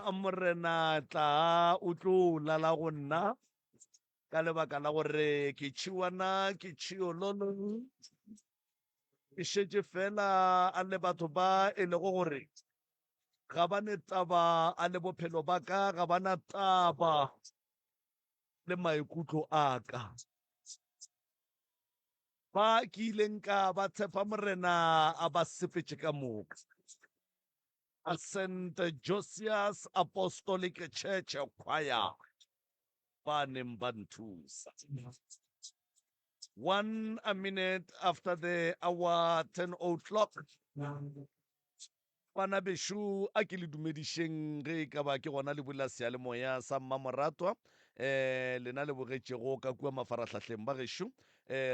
Morena tlaa o tlo lala go nna ka lebaka la gore ke tšhiwana ke tšhiololo ke šetše fela a le batho ba e lego gore ga ba ne taba a le bophelo ba ka ga ba na taba le maikutlo a ka ba ke ileng ka ba tshepa Morena a ba sepetše ka moka. A St. Josias Apostolic Church Choir ba neng ba nthusa. One a minute after the hour 10 o'clock. Bana bešo, a ke le dumedišeng ge e ka ba ke gona le bula seyalemoya sa mmamoratwa um lena le bogetšego ka kua mafarahlahleng ba gešo um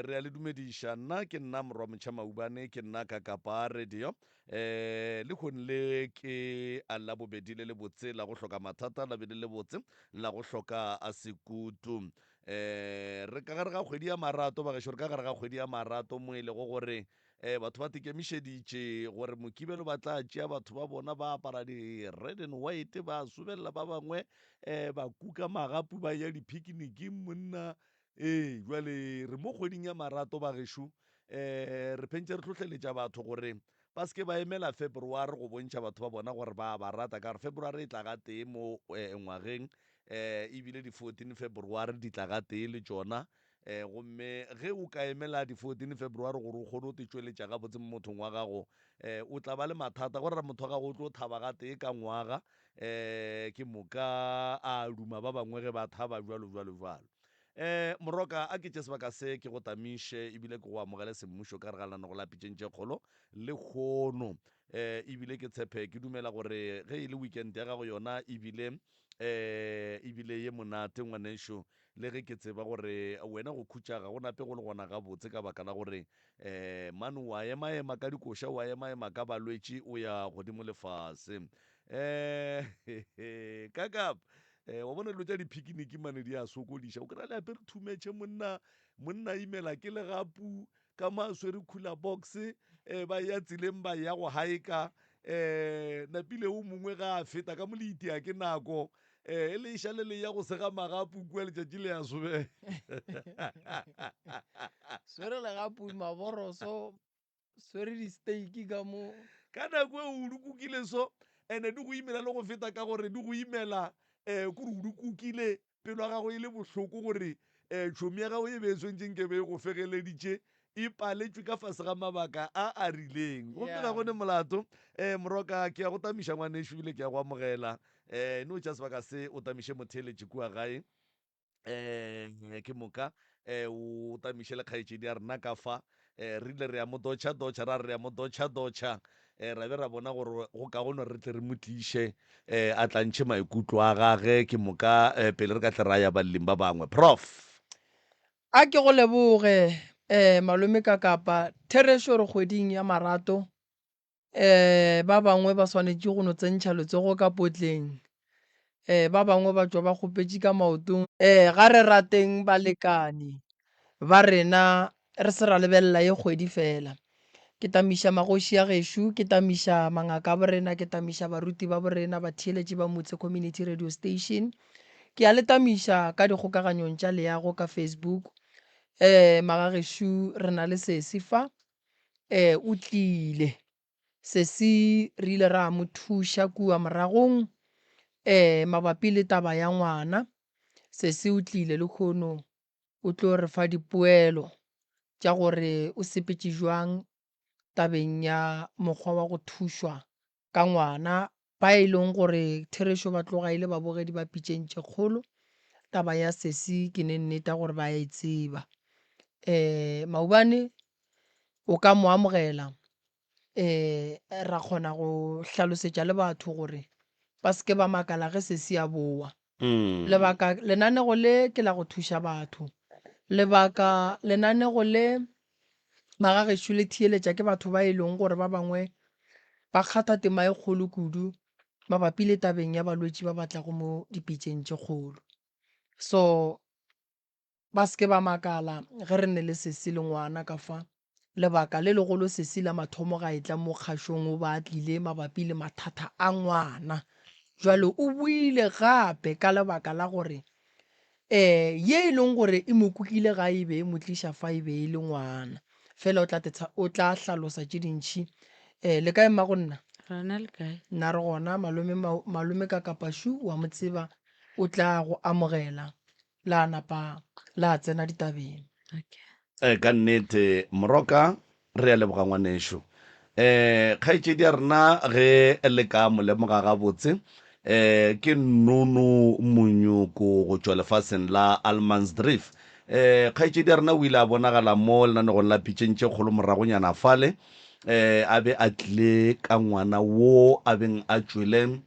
re a le dumediša. Nna ke nna Morwa Motšha Maubane, ke nna ka Kapa Radio. Um lehono le ke a Labobedi le lebotse la go hloka mathata, Labedi le lebotse la go hloka a sekutu. Um re ka gare ga kgwedi ya marato ba gešo, re ka gare ga kgwedi ya marato mo e lego gore um batho ba tekemišeditše gore Mokibelo ba tla tšea batho ba bona ba apara di-red and white, ba sobelela ba bangwe um ba kuka magapu ba ya di-picnicing monna. Ee, jwale re mo kgweding ya marato ba gešo, um re phentše re hlohleletša batho gore ba se ke ba emela February go bontšha batho ba bona gore ba ba rata, ka gore February e tla gatee mo ngwageng, um ebile di-fourteen February di tla gatee le tšona. Um gomme ge o ka emela di-fourteen February gore o kgone go te tšweletša gabotse mo mothong wa gago, um o tla ba le mathata gore motho wa gago o tlo thaba gatee ka ngwaga, um ke moka a duma ba bangwe ge ba thaba bjalo bjalo bjalo. Um Moroka, a ke tše sebaka se ke go tamiše ebile ke go amogele semmušo ka gare ga lenanego la Pitšeng tše Kgolo lehono. Um ebile ke tshepe ke dumela gore ge e le weekend ya gago yona ebile um ebile ye monate ngwanešo, le ge ke tseba gore wena go khutša ga go nape go le gona gabotse ka baka la gore um mane wa emaema ka dikoša, wa emaema ka balwetši, o ya godimo le fase. Um kakapa Eh, wa bona dilo tša diphikiniki mane di a sokodiša. O kry-a le apere thumetšhe monna, monna imela ke legapu ka mo a swere cooler box, eh, ba ya tseleng ba ya go haeka. Eh, napile o mongwe ga a feta ka mo le itia ke nako. Eh, e le iša le le ya go sega magapu kua letšatši le ya sobe. Swere legapu maboroso swere di-steak ka mo. Ka nako e o di kukile so ene di go imela le go feta ka gore di go imela um kore o di kukile pelo ya gago e le bohloko gore um tšhomi ya gago e be e swantše nke be e go fegeleditše e paletšwe ka fase ga mabaka a a rileng gomme ga gone molato um moroka ke ya go tamiša ngwanešo ebile ke ya go amogela um no tša sebaka se o tamiše motheeletši kua gae um ke moka um o tamiše le kgaetšedi ya rena ka fa um re ile re ya mo dotšha dotšha ra re ya mo dotšha dotšha um ra be ra bona gore go kaone re tle re mo tliše um a tla ntšhe maikutlo a gage ke moka um pele re ka tle ra ya baleng ba bangwe prof A ke go leboge um malome ka kapa therešo re kgweding ya marato um ba bangwe ba swanetše go no tsentšha letsogo ka potleng, um ba bangwe ba tšwa ba kgopetše ka maotong. Um ga re rateng balekani ba rena re se ra lebelela ye kgwedi fela. Ke tamiša magoši a gešo, ke tamiša mangaka a borena, ke tamiša baruti ba borena, batheeletši ba Motse Community Radio Station. Ke a le tamiša ka dikgokaganyong tša leago ka Facebook. Um magagešo re na le sesi fa. E, o tlile. Sesi re ile ra mo thuša kua moragong, e, mabapi le taba ya ngwana. Sesi o tlile lehono o tlo re fa dipoelo tša gore o sepetše jwang tabeng ya mokgwa wa go thušwa ka ngwana ba e leng gore therešo ba tloga e le babogedi ba pitšeng tše kgolo. Taba ya sesi ke ne nneta gore ba e tseba. Um maobane o ka mo amogela um ra kgona go hlalosetša le batho gore ba se ke ba makala ge sesi a boa. Lebaka lenanego le ke la go thuša batho. Lebaka lenanego le magagešo le theeletša ke batho ba e leng gore ba bangwe ba kgatha tema e kgolo kudu mabapi le tabeng ya balwetši ba ba tlago mo dipitšeng tše kgolo. So ba se ke ba makala ge re ne le sesi le ngwana ka fa. Lebaka le legolo sesi la mathomo ga e tla mo kgašong o ba tlile mabapi le mathata a ngwana. Jwale o boile gape ka lebaka la gore um ye e leng gore e mo kukile ga e be e mo tliša fa e be e le ngwana. Fela o tla te o tla hlalosa tše dintši. Um le kae mmago nna? Rena le kae? Nna re gona malome malome ka Kapašu wa mo tseba o tla go amogela la napa la tsena ditabeng. Okay. Ee, ka nnete, Moroka, re a leboga ngwanešo. Um kgaetšedi ya rena ge le ka mo lemoga gabotse, um ke Nnono Monyoko go tšwa lefaseng la Allemansdrift. Um kgaetšedi ya rena o ile a bonagala mo lenanegong la Pitšeng tše Kgolo moragonyana fale, um a be a tlile ka ngwana wo a beng a tšwele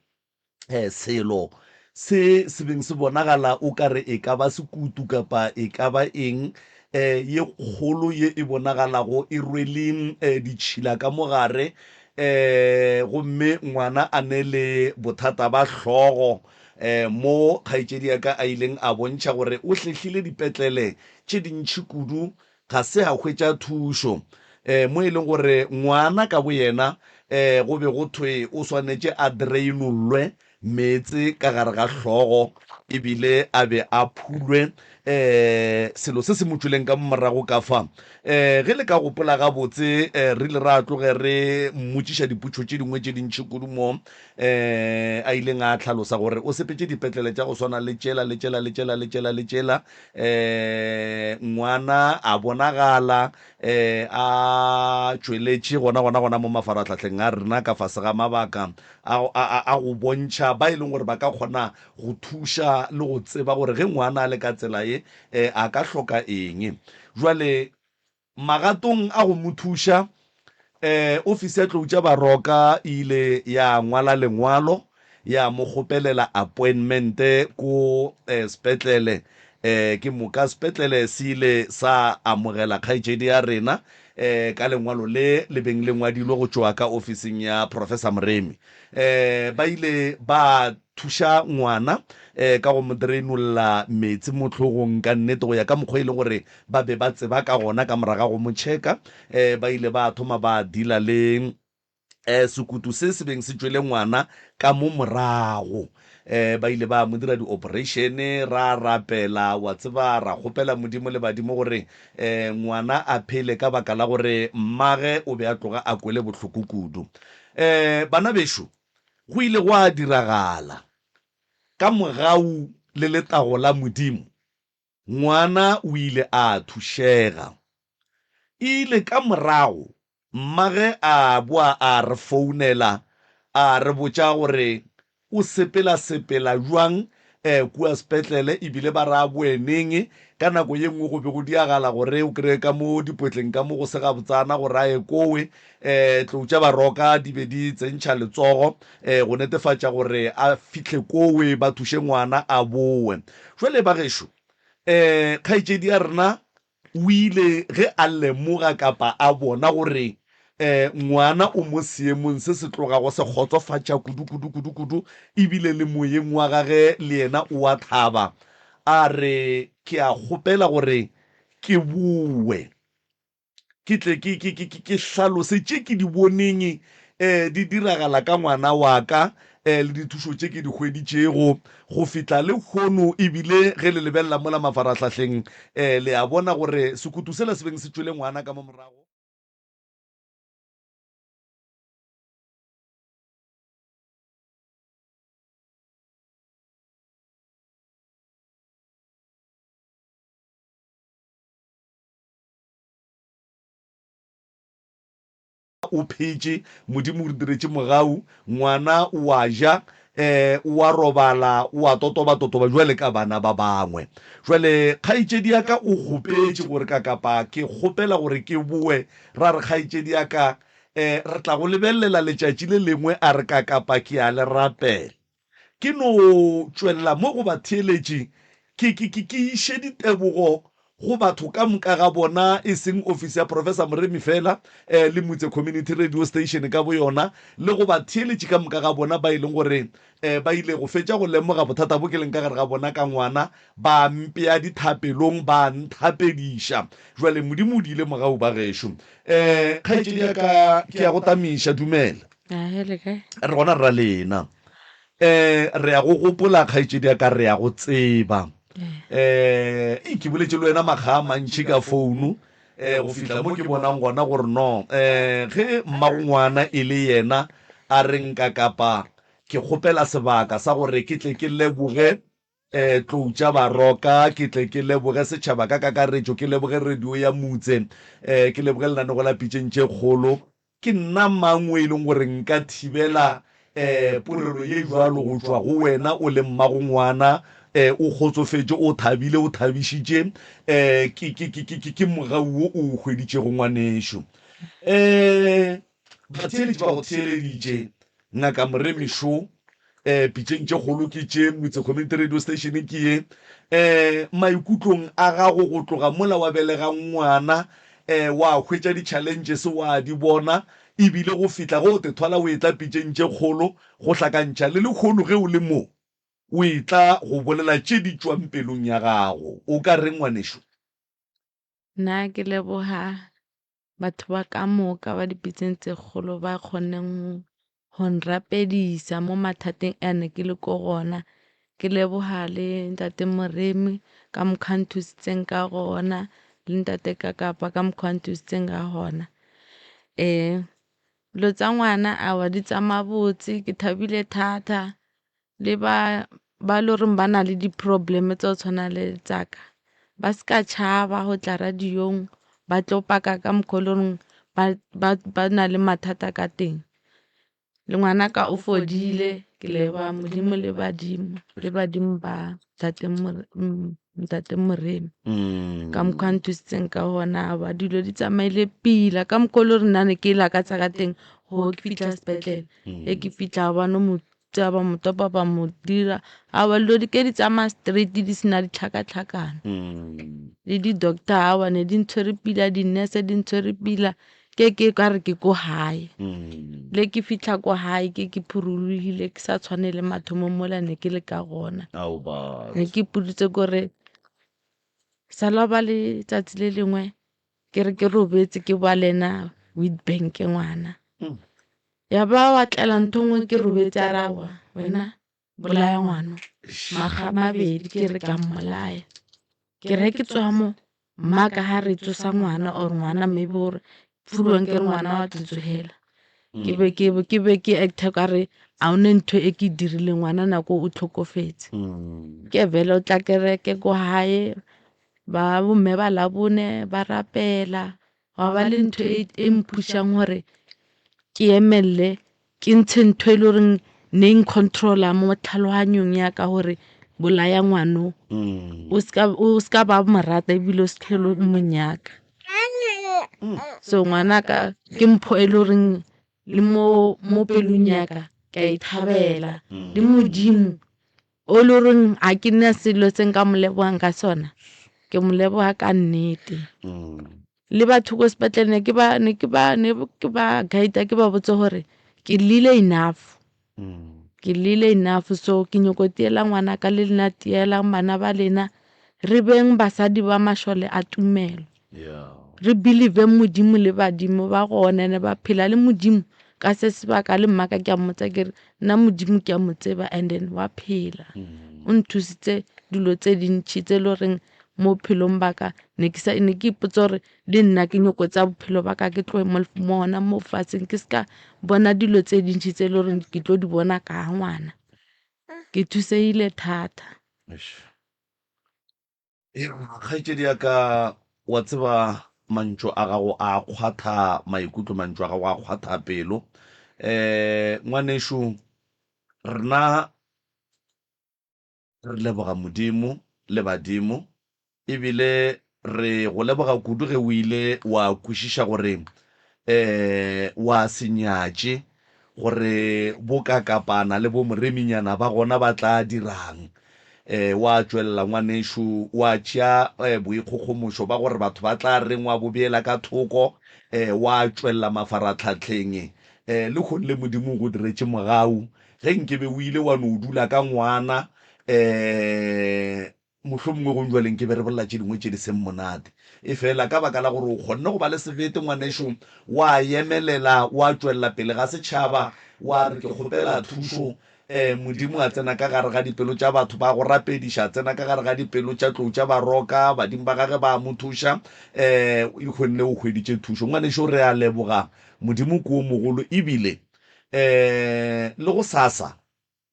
eh, selo se se beng se bonagala o ka re e ka ba sekutu kapa e ka ba eng eh, ye kgolo ye e bonagalago e rwele eh, ditšhila ka mogare eh, gomme ngwana a ne le bothata ba hlogo eh, mo kgaetšedi ya ka a ileng a bontšha gore o hlehlile dipetlele tše dintši kudu ga se a hwetša thušo um mo e leng gore ngwana ka boyena um go be go thwe o swanetše a drainollwe meetse ka gare ga hlogo ebile a be a phulwe um selo se se mo tšweleng ka morago ka fa. Um ge le ka gopola gabotse um re ile ra tloge re mmotšiša dipotšo tše dingwe tše dintši kudu mo um a ileng a hlalosa gore o sepetše dipetlele tša go swana le tšela le tšela le tšela le tšela le tšela um ngwana a bonagala um a tšweletše gona gona gona mo mafarahlahleng a rena ka fase ga mabaka a, a, a go bontšha ba e leng gore ba ka kgona go thuša le go tseba gore ge ngwana a le ka tsela ye um a ka hloka eng. Jwale Magatong a go mo thuša, ofisi ya Tlou tša Baroka e ile ya ngwala lengwalo ya mo kgopelela appointment ko sepetlele. Ke moka sepetlele se ile sa amogela kgaetšedi ya rena ka lengwalo le le beng le ngwadilwe go tšwa ka ofising ya Professor Moremi. Ba ile ba thuša ngwana ka go mo drainolla meetse mo hlogong ka nnete go ya ka mokgwa e leng gore ba be ba tseba ka gona. Ka morago ga go mo checka, ba ile ba thoma ba deala le sekutu se se beng se tšwele ngwana ka mo morago. Ba ile ba mo dira di-operation, ra rapela, wa tseba, ra kgopela Modimo le badimo gore ngwana a phele ka baka la gore mmage o be a tloga a kwele bohloko kudu. Bana bešo, Go ile gwa diragala, ka mogau le letago la Modimo, ngwana o ile a thušega. E ile ka morago mmage a boa a re founela a re botša gore o sepela-sepela bjang kua sepetlele e bile ba re a boe neng. Ka nako ye nngwe go be go diagala gore o kreye ka mo dipotleng ka mo go se gabotsana gore a ye kowe. Tlou tša Baroka di be di tsentšha letsogo go netefatša gore a fihle kowe ba thuše ngwana a bowe. Jwale bagešo, kgaetšedi ya rena O ile ge a lemoga kapa a bona gore ngwana o mo seemong se se tlogago se kgotsofatša kudu, kudu, kudu, kudu, e bile le moyeng wa gage le yena o a thaba, a re, Ke a kgopela gore ke bowe ke tle ke, ke, ke, ke hlalose tše ke di boneng di diragala ka ngwana wa ka le dithušo tše ke di hweditšego go fihla lehono. E bile ge le lebelela mola mafarahlahleng, le a bona gore sekutu sela se beng se tšwele ngwana ka mo morago. O phetše, Modimo o re diretše mogau, ngwana o a ja, um o a robala, o a totoba-totoba bjale ka bana ba bangwe. Jwale kgaetšedi ya ka o kgopetše gore ka kapa ke kgopela gore ke boe, ra re kgaetšedi ya ka, um re tla go lebelela letšatši le lengwe, a re ka kapa ke a le rapela. Ke no tšwelela mo go batheeletši, ke, ke, ke, ke iše ditebogo go batho ka moka ga bona, e seng ofisi ya Professor Moremi feela, eh, le Mutse Community Radio Station ka boyona, le go batheeletši ka moka ga bona ba e leng gore, eh, ba ile go fetša go lemoga bothata bo ke leng ka gare ga bona ka ngwana, ba mpea dithapelong, ba nthapediša. Bjale, Modimo o diile mogau ba gešo. Eh, kgaetšedi ya ka, ke a go tamiša, dumela. Ahee, le kae? Re gona rra lena. Um re ya go gopola kgaetšedi ya ka, re ya go tseba. Um ke boletše le wena makga a mantši ka founu um go fihla mo ke bonang gona gore no um ge mmagongwana e le yena a re nka kapa ke kgopela sebaka sa gore ke tle ke leboge um tlou tša baroka, ke tle ke leboge setšhaba ka kakaretšo, ke leboge radio ya motse, um ke leboge lenanego la Pitšeng tše Kgolo. Ke nna mang o e leng gore nka thibela um polelo ye bjalo go tšwa go wena o le mmagongwana, um o kgotsofetše, o thabile, o thabišitše um ke, ke, ke, ke, ke mogau wo o o hweditšego ngwanešo. Um batheeletši ba go theeleditše, Ngaka Moremi šo, um pitšeng tše kgolo ke tše, Motse Community Radio Station ke ye. Um maikutlong a gago go tloga mola wa belega ngwana, um wa hwetša di-challenges wa di bona, ebile go fihla ge o te thwala o etla pitšeng tše kgolo, go hlakantšha le lehono ge o le mo, o etla go bolela tše di tšwang pelong ya gago. O ka reng ngwanešo? Nna ke leboga batho ba ka moka ba dipitseng tse kgolo ba kgonneng go nrapedisa mo mathateng a ne ke le ko gona. Ke leboga le ntate Moremi ka mokgwa a nthusitseng ka gona le ntate Kakapa ka mokgwa a nthusitseng ka gona. Dilo tsa ngwana aowa di tsamaya botse ke thabile thata le ba ba le goreng ba na le di-problem tsa go tshwana le tsa ka ba se ka tšhaba go tla radio-ong ba tlo paka ka mokgwa o le goreng ba na le mathata ka teng. Le ngwanaka o fodile ke leboga Modimo le badimo le badimo ba ntate Moremi ka mokgwa a nthusitseng ka gona ba dilo di tsamaile pila ka mokgwa o le gore nna ne ke lakatsa ka teng gore ke fitlha sepetlele ge ke fitlha ba no mo tšea ba mo topa ba mo dira aowa dilo di ke di tsamaya straight di sena ditlhakatlhakano le di-doctor aowa ne di ntshwere pila di-nurse di ntshwere pila ke ke ka re ke ko gae le ke fitlha ko gae ke ke phurulogile ke sa tshwane le mathomo mola ne ke le ka gona ne ke ipoditse kore sa la ba le tsatsi le lengwe ke re ke robetse ke ba le ena Witbank ngwana ya ba wa tlela ntho nngwe ke robetse a re aowa wena bolaya ngwana makga a mabedi ke re ka mmolaya ke re ke tswa mo mma ka ga re tsosa ngwana or ngwana maybe gore fulwang ke re ngwana wa tsotsogela ke be ke be ke be ke actor ka re a one ntho e ke dirile ngwana nako o tlhokofetse ke vele o tla kereke ko gae ba bomme ba labone ba rapela gwa ba le ntho e, e mphušang gore ke emelele ke ntshe ntho e le goreng ne e ncontrola mo tlhaloganyong ya ka gore bolaya ngwano o ska ba morata ebile o se tlhole o mo nyaka. So ngwanaka ke mpho e le goreng le mo mo pelong ya ka ke a e thabela le Modimo o le goreng ga ke na selo se nka mo lebogang ka sona ke mo leboga ka nnete. Le batho ko sepetlele ne ke ba ne ke ba ne ke ba guide-a ke ba botse gore ke llile enough ke llile enough so ke nyako tiela ngwanaka le lena tielang bana ba lena re beng basadi ba mašole a tumelo re believe-ng Modimo le badimo ba gona ene ba phela le Modimo ka se sebaka le mmaka ke a mmotsa ke re nna Modimo ke a mo tseba and then wa phela o nthusitse dilo tse dintšhi tse e le goreng mo bophelong ba ka ne ke sa ne ke ipotsa gore le nna ke nyako tsa bophelo ba ka ke tloge mo gona mo faseng ke seka bona dilo tse dintšhi tse e le goreng ke tlo di bona ka ngwana ke thusegile thata. Kgaetšedi ya ka, wa tseba mantšu a gago a kgwatha maikutlo, mantšu a gago a kgwatha pelo. Um ngwanešu, rena re leboga Modimo le badimo, ebile re go leboga kudu ge o ile wa kwešiša gore um wa se nyatše gore bo Kakapana le bo Moreminyana ba gona ba tla dirang. E, wa tšwelela ngwanešu, wa tšea e, boikgokgomošo ba gore batho ba tla reng wa bo beela ka thoko, e, wa tšwelela mafaratlhahleng. E, lehono le Modimo o go diretše mogau. Ge nkebe o ile wa no dula ka ngwana, e, Mohlomongwe gong bjale nke be re bolela tše dingwe tše di seng monate. Efela ka baka la gore o kgonne go ba le sebete, ngwanešu, wa emelela, wa tšwelela pele ga setšhaba, wa re, Ke kgopela thušo. Um Modimo a tsena ka gare ga dipelo tša batho ba go rapediša, a tsena ka gare ga dipelo tša tlou tša baroka, badimo ba gage ba mo thuša. Um e kgonne o hweditše thušo. Ngwanešu, re a leboga. Modimo ke o mogolo ebile um le go sasa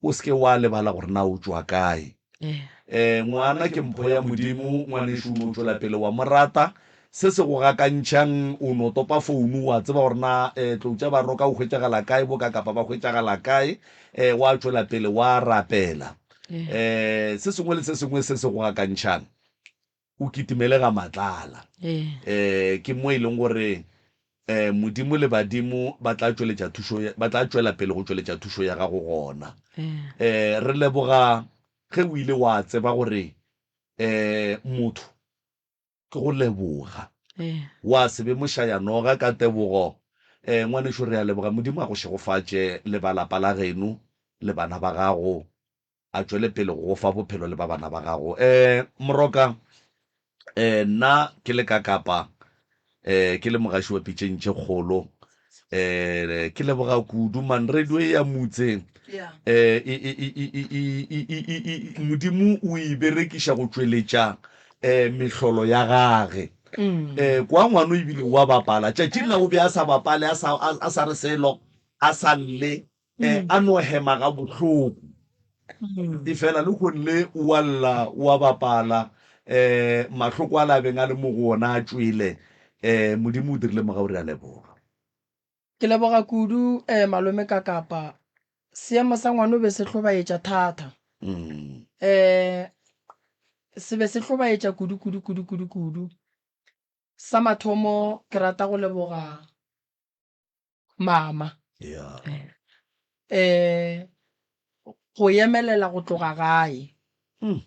O se ke wa lebala gore na o tšwa kae. Um ngwana ke mpho ya Modimo, ngwanešu o no tšwela pele wa mo rata. Se se go gakantšhang, o no topa founu wa tseba gore na um tlou tša Baroka o hwetšagala kae, boKakapa ba hwetšagala kae, um wa tšwela pele wa rapela. Um se sengwe le se sengwe se se go gakantšhang, o kitimele ga Matlala. Um ke mo e leng gore um Modimo le badimo ba tla tšweletša thušo, ba tla tšwela pele go tšweletša thušo ya gago gona. Um re leboga ge o ile wa tseba gore um motho ke go leboga. Wa se be mošayanoga ka tebogo. Um ngwanešu re a leboga, Modimo a go šegofatše le ba lapa la geno le bana ba gago. a tšwele pele go go fa bophelo le ba bana ba gago. Um Moroka, um nna ke le ka Kapa, um ke le mogaši wa pitšeng tše kgolo, um ke leboga kudu man radio e ya mutse um Modimo o e berekiša go tšweletša um mehlolo ya gage. Um kwa ngwano ebile wa bapala tšatšing la o be a sa bapale a sa re selo a sa lle um a no hema ga bohloko efela le kgone le o a lla o a bapala um mahloko a labeng a le mo go ona a tšwele um Modimo o dirile mogau re a leboga. Ke leboga kudu um malome Kakapa. Seemo sa ngwano be se hlobaetša thata. Um se be se hlobaetša kudu kudu kudu kudu kudu. Sa mathomo ke rata go leboga mama. Yeah. Eh go emelela go tloga gae. Mm.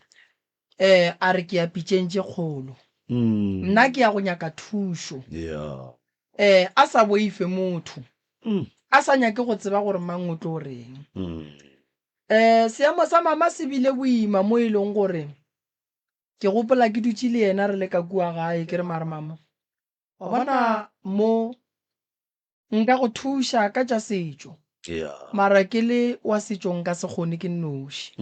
Eh a re ke ya pitšeng tše kgolo. Mm. Nna ke ya go nyaka thušo. Yeah. Eh a sa boife motho. Mm. A sa nyake go tseba gore mang o tlo reng. Mm. Eh seemo sa mama se bile boima mo e leng gore ke gopola ke dutše le yena re le ka kua gae ke re mare mama Wa bona mo nka go thuša ka tša setšo, mara ke le wa setšo nka se kgone ke nnoši.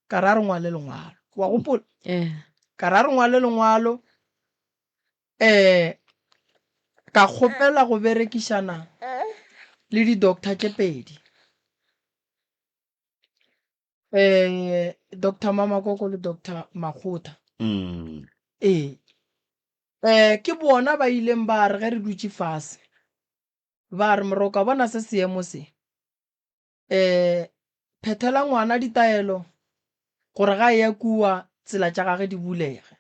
Ka ra re ngwale lengwalo. Wa gopola? Ka ra re ngwale lengwalo, um ka kgopela go berekišana le di-doctor tše pedi. Um Doctor Mamakoko le Doctor Makgotha. Ee. Um ke bona ba ileng ba re ge re dutše fase, ba re Moroka bona se seemo se, um phethela ngwana ditaelo gore ga eya kua tsela tša gage di bulege.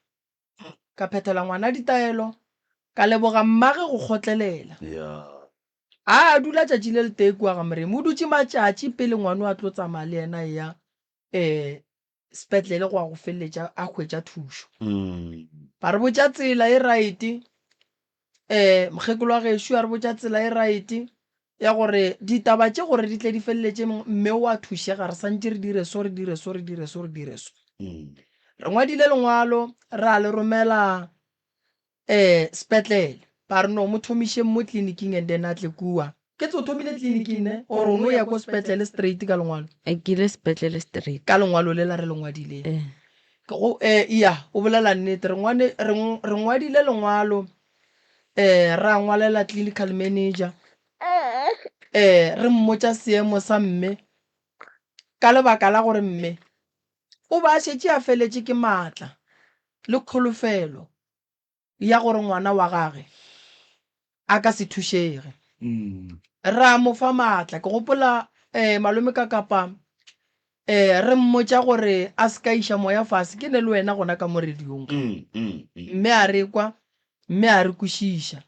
Ka phethela ngwana ditaelo, ka leboga mmage go kgotlelela. A dula tšatši le letee kua ga Moremi, o dutše matšatši pele ngwano a tlo tsamaya le yena eya um sepetlele go ya go feleletša a hwetša thušo. Ba re botša tsela e right, um mokgekolo wa gešo a re botša tsela e right ya gore ditaba tše gore di tle di feleletše mme o a thušega re santše re dire so re dire so re dire so re dire so. Re ngwadile lengwalo ra le romela um sepetlele ba re no mo thomišeng mo tleliniking and then a tle kua. Ke tse o thomile tleliniking ne or o no ya ko sepetlele straight ka lengwalo? Ke ile sepetlele straight. Ka lengwalo lela re le ngwadileng. Ee. Ke go eh ya o bolela nnete re ngwane re re ngwadile lengwalo eh ra ngwalela clinical manager eh re mmotša seemo sa mme ka lebaka la gore mme o ba a šetše a feletše ke maatla le kholofelo ya gore ngwana wa gage a ka se thušege. Ra mo fa maatla. Ke gopola um malome ka kapa um re mmotša gore a se ka iša moya fase. Ke ne le wena gona ka mo radiong ka. Mme a re kwa, mme a re kwešiša.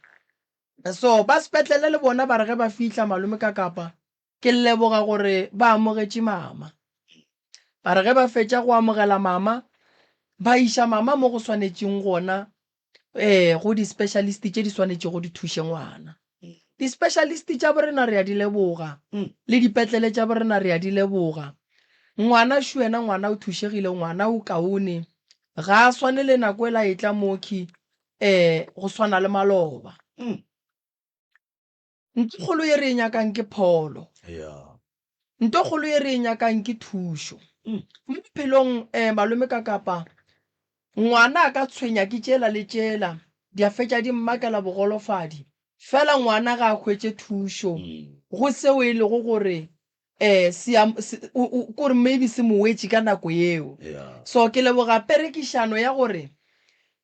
So ba sepetlele le bona ba re ge ba fihla malome ka kapa, ke leboga gore ba amogetše mama. Ba re ge ba fetša go amogela mama, ba iša mama mo go swanetšeng gona um go di-specialist tše di swanetšego di thuše ngwana. Di-specialist tša borena re a di leboga, le dipetlele tša borena re a di leboga. Ngwana šo yena ngwana o thušegile, ngwana o kaone, ga a swane le nako ela e tla mokhwi um go swana le maloba. Ntlokgolo ye re e nyakang ke pholo. Nto kgolo ye re e nyakang ke thušo. Mo bophelong um malome ka kapa ngwana a ka tshwenya ke tšela le tšela, di a fetša di mmakela bogolofadi. Fela ngwana ga a hwetše thušo go seo e lego gore um se a, se, o, o, ke gore maybe se mo wetše ka nako yeo. So ke leboga perekišano ya gore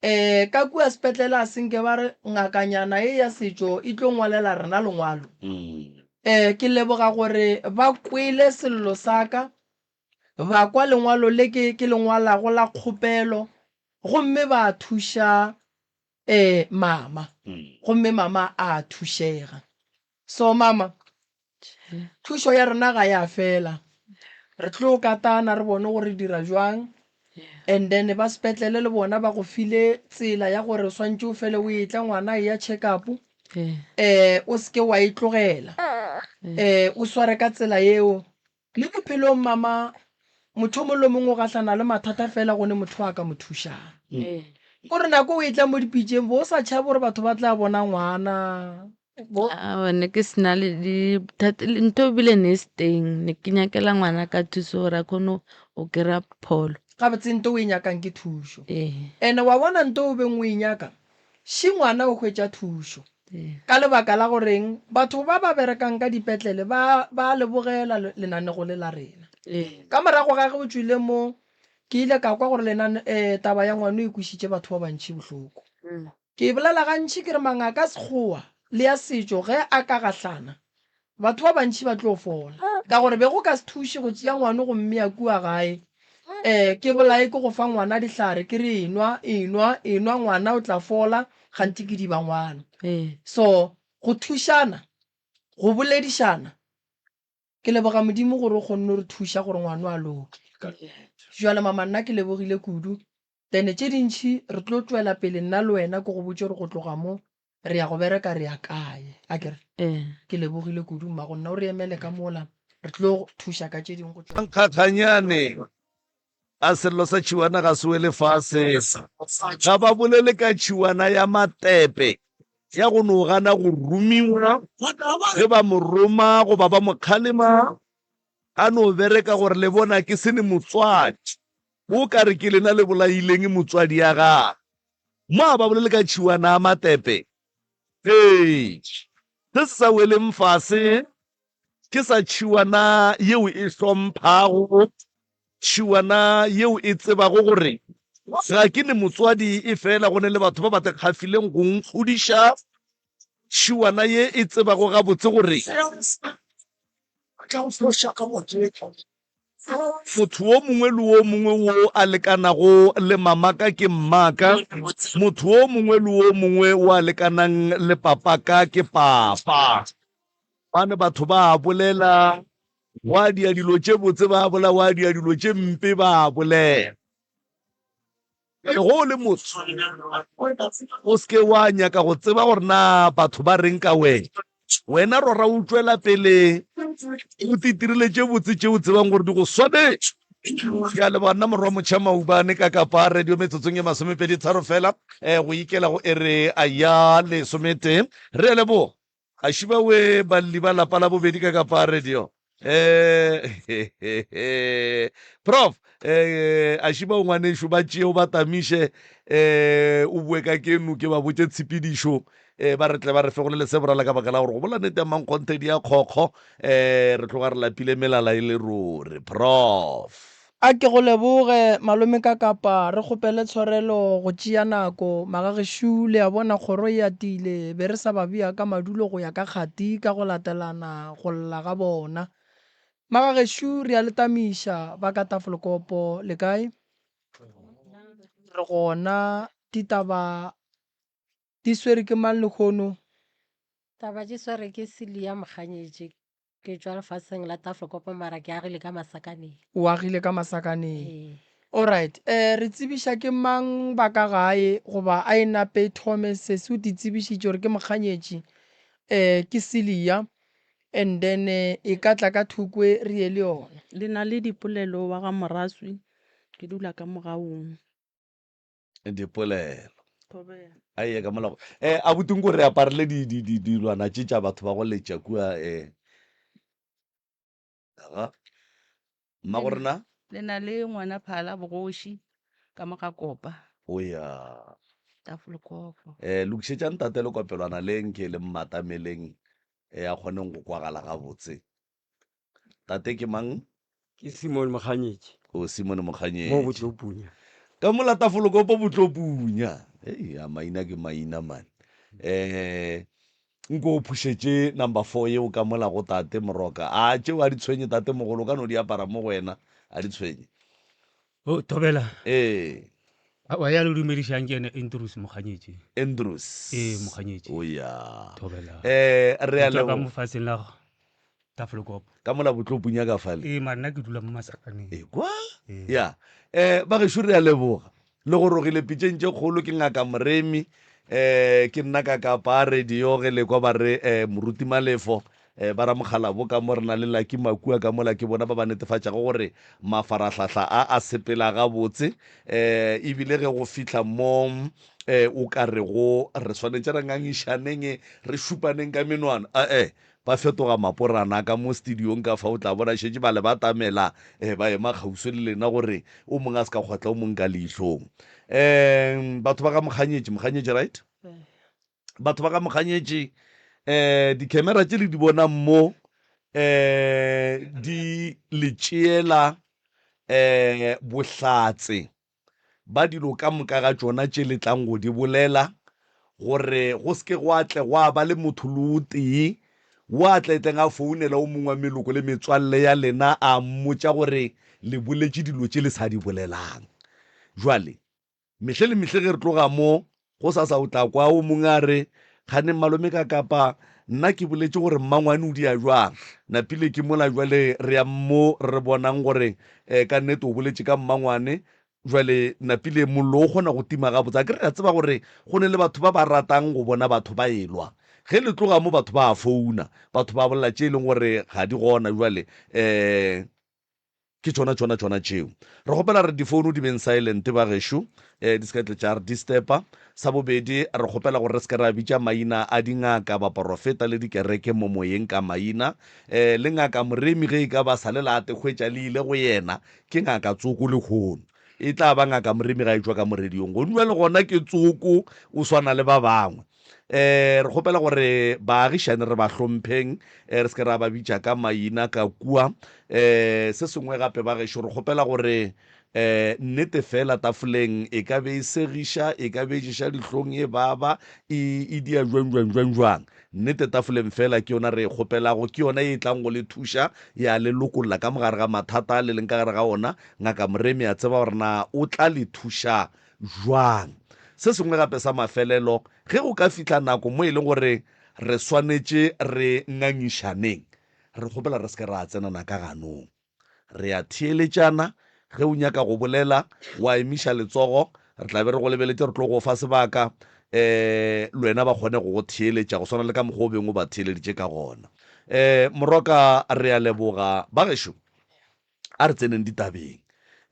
um ka kua sepetlele a se nke ba re ngakanyana ye ya setšo e tlo ngwalela rena lengwalo. Um ke leboga gore ba kwele sello sa ka, ba kwa lengwalo le ke, ke le ngwalago la kgopelo, gomme ba thuša um mama, gomme mama a thušega. So mama, thušo ya rena ga ya fela, re tlo katana re bone gore re dira jwang, and then ba sepetlele le bona ba go file tsela ya gore o swantše o fele o etla ngwana a eya check up, um o se ke wa e tlogela, um o sware ka tsela yeo. Le bophelong mama, motho o mongwe le o mongwe o gahlana le mathata fela go ne motho a ka mo thušang. Kore nako o etla mo dipitšeng bo o sa tšhabe gore batho ba tla bona ngwana. Bo Aowa, ne ke se na le dithata ntho ebile ne e se teng ne ke nyakela ngwana ka thuso gore a kgone go kry-a pholo. Gabotse nto o e nyakang ke thušo. Ee. Ene wa bona nto o beng o e nyaka, še ngwana o hwetša thušo. Ee. Ka lebaka la goreng batho ba ba berekang ka dipetlele ba ba lebogela lenanego le la rena. Ee. Ka morago ga ge o tšwile mo, ke ile ka kwa gore lenane taba ya ngwano e kwešitše batho ba bantši bohloko. Ke e bolela gantši ke re mangaka a Sekgowa le ya setšo ge a ka gahlana, batho ba bantši ba tlo fola. Ka gore be go ka se thuše go tšea ngwano go mmea kua gae, um ke bolaye ke go fa ngwana dihlare ke re enwa, enwa, enwa ngwana o tla fola, kganthe ke diba ngwana. So go thušana, go boledišana, ke leboga Modimo gore o kgonne go re thuša gore ngwano a loke. Jwale mama nna ke lebogile kudu. Then tše dintši re tlo tšwela pele nna le wena ke go botše gore go tloga mo re ya go bereka re ya kae akere. Ee. Ke lebogile kudu mmago nna o re emele ka mola re tlo thuša ka tše dingwe go tšwa. Nkgakganyane, a sello sa tšhiwana ga se wele fase. Ga ba bolele ka tšhiwana ya matepe ya go no gana go romiwa ge ba mo roma goba ba mo kgalema a no bereka gore le bona ke se ne motswadi. O ka re ke lena le bolaileng motswadi ya gagwe. Mo a ba bolele ka tšhiwana a matepe. Ee, se se sa weleng fase ke sa tšhiwana yeo e hlomphago, tšhiwana yeo e tsebago gore ga ke ne motswadi e fela go ne le batho ba ba tekgafileng go nkgodiša, tšhiwana ye e tsebago gabotse gore Motho wo mongwe le wo mongwe wo a lekanago le mamaka ke mmaka, motho wo mongwe le wo mongwe wo a lekanang le papaka ke papa. Gobane batho ba a bolela, wa dia dilo tše botse ba a bolela, wa dia dilo tše mpe ba a bolela. Ge o le motho, o se ke wa nyaka go tseba gore na batho ba reng ka wena. Wena rora o tšwela pele o titirile tše botse tše o tsebang gore di go swanetše. Ke a leboga nna morwa motšha Maubane ka Kapa Radio metsotsong e 23 fela go ikela go ere ya lesometee. Re a leboga. A šiba we balli ba lapa la bobedi ka Kapa Radio. Eh, Prof, eh, a šiba o ngwanešu ba tšee o ba tamiše eh, o bue ka keno ke ba botše tshepedišo eh, ba re tle ba re fe go le leseborala ka baka la gore go bola nete ya mankgonthe di ya kgokgo eh, re tloga re lapile melala e le ruri. Prof. A ke go leboge malome ka kapa re kgopele tshwarelo go tšea nako. Magagešo le a bona kgoro e atile, be re sa ba bea ka madulo go ya ka kgati ka go latelana go lla ga bona. Magagešo re a le tamiša ba ka Tafelkopo le kae? Re gona ditaba di swere ke mang lehono? Taba di swere ke Celia Mokganyetši. Ke tšwa lefaseng la Tafelkopo mara ke agile ka Masakaneng. O agile ka Masakaneng. Ee. Alright, eh, re tsebiša ke mang ba ka gae goba a e nape e thome sesi o ti tsebišitše gore ke mokganyetši eh ke Celia and then e ka tla ka thukwe re ye le yona. Le na le dipolelo wa ga Moraswi, ke dula ka Mogaung. Dipolelo. Thobela. A ye ka mola go. Eh, abuti nko re aparele di di di dilwana tše tša batho ba go letša kua eh. Aga. Mmago rena? Le na le ngwana Phala bogoši ka mo ga Kopa. O ya. Tafolokoko. Eh, lokišetšang tate lekopelwana le nke le mmatameleng eh, a kgoneng go kwagala gabotse. Tate ke mang? Ke Simon Mokganyetši. O Simon Mokganyetši. Mo Botlopunya. Ka mola Tafolokopo Botlopunya. Hei, a maina ke maina man. Eh, nko o phušetše number 4 yeo ka mola go tate Moroka. A tšeo a di tshwenye tate mogolo, o ka no di apara mo go wena, a di tshwenye. O thobela. Ee. Wa ya le dumedišang ke ene Andrews Mokganyetši. Andrews. Ee, Mokganyetši. O ya. Thobela. Eh, re a Ke tšwa ka leboga. mo faseng la Tafelkop. Ka mola Botlopunya ka fale. Ee, mara nna ke dula mo Masakaneng. Ee, kwa. Ee. Ya. Eh, ba gešo re a leboga. Le gorogile pitšeng tše kgolo ke Ngaka Moremi. Eh, ke nna ka kapa radio ge le kwa ba re eh, Moruti Malefo. Eh, ba Ramokgalabo ka mo re na le Lucky Makua ka mola ke bona ba ba netefatšago gore mafarahlahla a a sepela gabotse. Eh, ebile ge go fihla mo eh, o ka rego re swanetše re ngangišaneng re šupaneng ka menwana, ae ba fetoga maporana ka mo studiong ka fa o tla bona šetše ba le batamela eh, ba ema kgauswi le lena gore o mongwe a se ka kgotla o mongwe ka leihlong. Eh, batho ba ga Mokganyetši, Mokganyetši right? Batho ba ga Mokganyetši, eh, dikhemera tše le di bonang mo eh, di le tšeela eh, bohlatse ba dilo ka moka ga tšona tše le tlang go di bolela, gore go se ke gwa tle gwa ba le motho le o tee wo a tle tleng a founela o mongwe wa meloko le metswalle ya lena a mmotša gore le boletše dilo tše le sa di bolelang. Bjale, Mehle le mehle ge re tloga mo, gosasa o tla kwa o mongwe a re, Kgane mmalome ka kapa nna ke boletše gore mmangwane o dia bjang. Napile ke mola bjale re yang mo re bonang gore um ka nnete o boletše ka mmangwane. Bjale napile mollo o kgona go tima gabotse. Akere re a tseba gore go ne le batho ba ba ratang go bona batho ba elwa. Ge le tloga mo batho ba a founa, batho ba bolela tše e leng gore ga di gona. Bjale um Ke tšona, tšona, tšona tšeo. Re kgopela re difouno di beng silent ba gešo, eh, di se ka tle tša re disturba. Sa bobedi, re kgopela gore re se ke ra bitša maina a dingaka, baporofeta le dikereke mo moyeng ka maina. Eh, le Ngaka Moremi ge e ka ba sa le late hwetša le ile go yena, ke Ngaka Tsoko lehono. E tla ba Ngaka Moremi ga e tšwa ka mo radiong. Gonu bjale gona ke Tsoko, o swana le ba bangwe. Um re kgopela gore baagišane re ba hlompheng, um re se ke ra ba bitša ka maina ka kua. Um se sengwe gape ba gešo, re kgopela gore um nnete fela tafoleng e ka be e segiša, e ka be e ješa dihlong, e baba, e, e dia jwang jwang jwang jwang. Nnete tafoleng fela ke yona re e kgopelago, ke yona e tlang go le thuša ya le lokolla ka mogare ga mathata a le leng ka gare ga ona. Ngaka Moremi a tseba gore na o tla le thuša Bjang? Se sengwe gape sa mafelelo, ge go ka fihla nako mo e leng gore re swanetše re ngangišaneng, re kgopela re se ke ra tsenana ka ganong. Re a theeletšana, ge o nyaka go bolela, wa emiša letsogo, re tla be re go lebeletše, re tlo go fa sebaka, um le wena ba kgone go go theeletša go swana le ka mokgwa o beng o ba theeleditše ka gona. Um Moroka, re a leboga. Bagešo, A re tseneng ditabeng.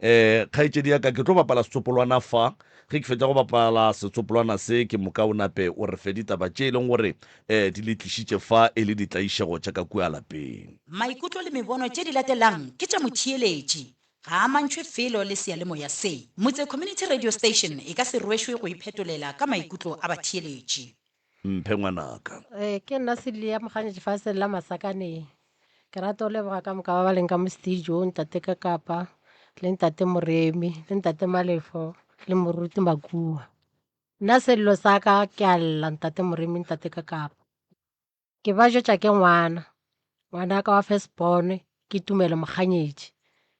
Um kgaetšedi ya ka, ke tlo bapala setsopolwana fa. Ge ke fetša go bapala setsopolwana se, ke moka o nape o re fe ditaba tše e leng gore um di le tlišitše fa e le ditlaišego tša ka kua lapeng. Maikutlo le mebono tše di latelang ke tša motheeletši, ga a amantšhwe felo le seyalemoya se. Motse Community Radio Station e ka se rwešwe go iphetolela ka maikutlo a batheeletši. Mphe ngwanaka. Ee, ke nna Celia Mokganyetši faseng la Masakaneng. Ke rata go leboga ka moka ba ba leng ka mo studio, ntate Kakapa le ntate Moremi le ntate Malefo le moruti Makua. Nna sello sa ka ke a lla ntate Moremi, ntate Kakapa. Ke ba jwetša ke ngwana, ngwana ka wa first born ke Tumelo Mokganyetši.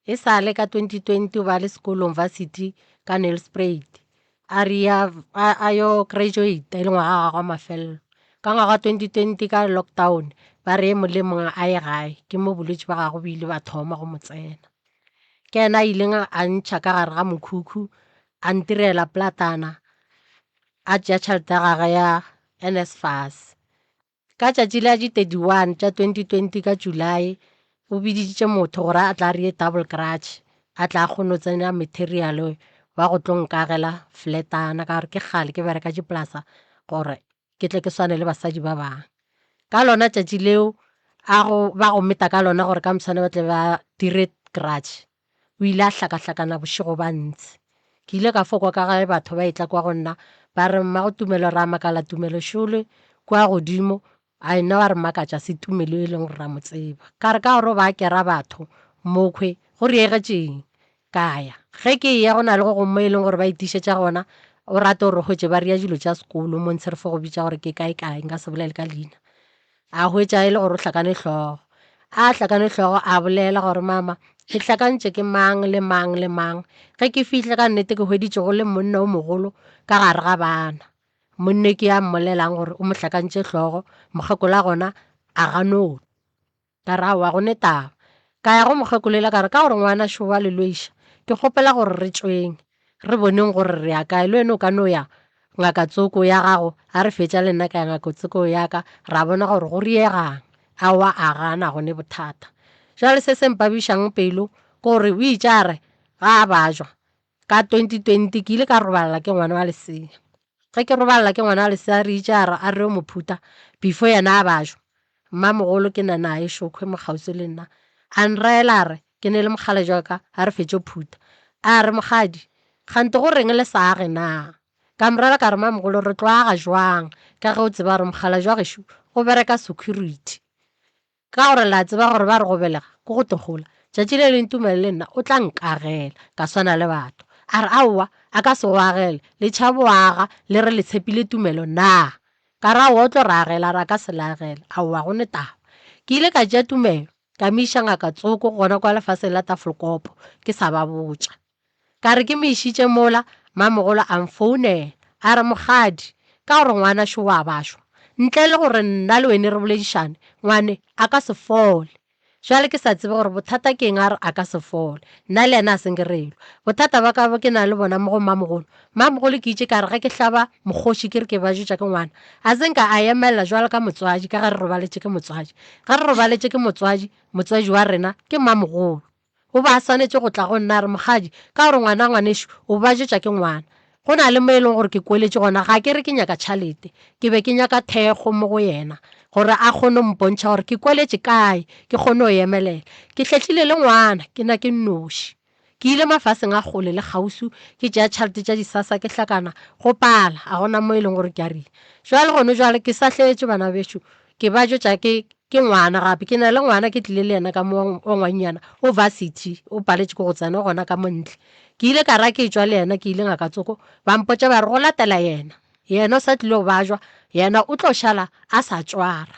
E sa le ka 2020 o ba le sekolong varsity ka Nelspruit. A re ya a yo graduate e le ngwaga wa gagwe wa mafelelo. Ka ngwaga wa 2020 ka lockdown ba re e mong le mongwe a ye gae, ke mo bolwetši bja gagwe bo ile ba thoma go mo tsena. Ke yena a ileng a ntšha ka gare ga mokhukhu a ntirela platana a tšea tšhelete ya gagwe ya NSFAS. Ka tšatši la di 31 tša 2020 ka July, o biditše motho gore a tla re double crutch, a tla kgone go tsenya material wa go tlo nkagela flatana ka gore ke kgale ke bereka dipolasa gore ke tle ke swane le basadi ba bangwe. Ka lona tšatši leo a go ba go meta ka lona gore ka moswane ba tle ba dire garage. O ile a hlakahlakana bošego ba ntse. Ke ile ka fo kwa ka ge batho ba etla kwa go nna ba re mmago Tumelo ra makala Tumelo šole kua godimo a nna wa re makatša se Tumelo e leng gore ra mo tseba. Ka re ka gore o ba kera batho mokhwe go riegetšeng ka ya. Ge ke eya go na le go gongwe mo e leng gore ba itišetša gona o rate gore o hwetše ba ria dilo tša sekolo mo ntshe re fo go bitša gore ke kae kae nka se bolele ka leina. A hwetša e le gore o hlakane hlogo. A hlakane hlogo a bolela gore mama ke hlakantše ke mang le mang le mang. Ge ke fihla ka nnete ke hweditše go le monna o mogolo ka gare ga bana. Monne ke a mmolelang gore o mo hlakantše hlogo, mokgekolo a gona a gano. Ka re aowa go ne taba. Ka ya go mokgekolo yola ka re ka gore ngwana šo wa le loiša, ke kgopela gore re tšweng re boneng gore re ya kae. Le wena o ka no ya ngaka tsoko ya gago, a re fetša le nna ka ya ngaka tsoko ya ka, ra bona gore go riegang. Aowa a gana go ne bothata. Jwale se se mpabišang pelo ke gore o itše a re ga a bajwa ka 2020 ke ile ka robalela ke ngwana wa lesea. Ge ke robalela ke ngwana wa lesea re itše a re a re yo mo phutha before yena a bajwa. Mmamogolo ke na naye Šokhwe mo kgauswi le nna a nraela a re ke ne le mokgalabje wa ka a re fetše phutha. A re mokgadi kgante go reng le sa age na? Ka mo rela ka re mamogolo re tlo aga jwang ka ge o tseba gore mokgalabje wa gešo o bereka security. Ka gore le a tseba gore ba re go belega ke go togola. Tšatši le leng Tumelo le nna o tla nkagela ka swana le batho. A re, Aowa, a ka se go agele. Le tšhabo aga le re le tshepile Tumelo na? Ka re, Aowa, o tlo re agela. A re, A ka se le agele. Aowa, go ne taba. Ke ile ka tšea Tumelo ka mo iša ngaka tsoko gona kwa lefaseng la Tafelkopo ke sa ba botša. Ka re ke mo išitše mola, mamogolo a mfounela, a re, Mokgadi, ka gore ngwana šo wa bašwa, ntle le gore nna le wene re boledišane, ngwane a ka se fole. Bjale ke sa tsebe gore bothata ke eng a re a ka se fole. Nna le yena a se nke re elwa. Bothata ba ka bo ke na le bona mo go mamogolo. Mamogolo ke itše ka re ge ke hlaba mokgoši ke re ke bajotša ke ngwana, a se nka a emelela bjalo ka motswadi ka ge re robaletše ke motswadi. Ge re robaletše ke motswadi, motswadi wa rena ke mamogolo. O be a swanetše go tla go nna a re, Mokgadi, ka gore ngwana ngwanešo o bajetša ke ngwana. Go na le mo e leng gore ke kweletše gona, ga ke re ke nyaka tšhalete, ke be ke nyaka thekgo mo go yena gore a kgone go mpontšha gore ke kweletše kae, ke kgone go emelela. Ke hlehlile le ngwana, ke na ke nnoši. Ke ile mafaseng a kgole le kgauswi, ke tšea tšhalete tša disasa ke hlakana, go pala, ga gona mo e leng gore ke a rile. Jwale gone jwale ke sahletšwe bana bešo, ke bajotša ke Ke ngwana gape, ke na le ngwana ke tlile le yena ka mo wa ngwannyana, o varsity, o paletše ke go tsena, o gona ka mo ntle. Ke ile ka ra ke tšwa le yena, ke ile ngaka tsoko, ba mpotša ba re go latela yena, yena o sa tlile go bajwa, yena o tlo šala a sa tšwara.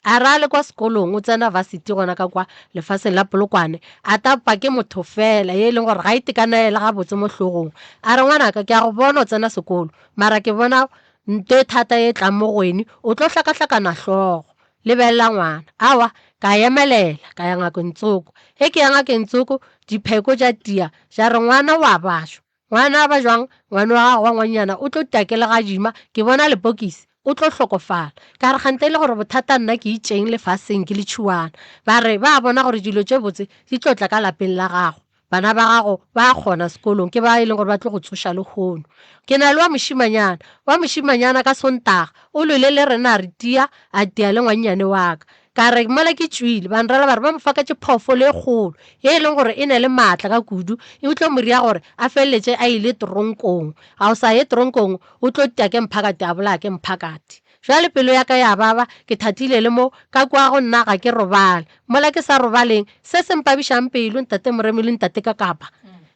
A re a le kwa sekolong, o tsena varsity gona ka kwa lefaseng la Polokwane, a tapa ke motho fela ye e leng gore ga itekanele gabotse mo hlogong. A re ngwanaka ke a go bona o tsena sekolo, mara ke bona nto e thata e tlang mo go wene, o tlo hlakahlakana hlogo. Lebelela ngwana. Aowa, ka emelela, ka ya ngakeng tsoko. Ge ke ya ngakeng tsoko, dipheko tša tia, tša re ngwana o a bajwa. Ngwana a bajwang? Ngwana wa gago wa ngwannyana o tlo tia ke legadima, ke bona lepokisi, o tlo hlokofala. Ka re kgante e le gore bothata nna ke itšeng lefaseng ke le tšhuana. Ba re ba bona gore dilo tše botse di tlo tla ka lapeng la gago. Bana ba gago ba kgona sekolong, ke ba e leng gore ba tlo go tsoša lehono. Ke na le wa mošimanyana, wa mošimanyana ka Sontaga o lwele le rena a re tia, a tia le ngwannyane wa ka. Ka re mola ke tšwile, ba nrela ba re ba mo faketše phoofolo e kgolo ye e leng gore e na le maatla ka kudu, e tlo mo ria gore a feleletše a ile toronkong. Ga o sa ye toronkong o tlo tia ke mphakati a bolaya ke mphakati. Bjale pelo ya ka ya baba, ke thatile le mo, ka kua go nna ga ke robale. Mola ke sa robaleng, se se mpabišang pelo, Ntate Moremi le Ntate Kakapa,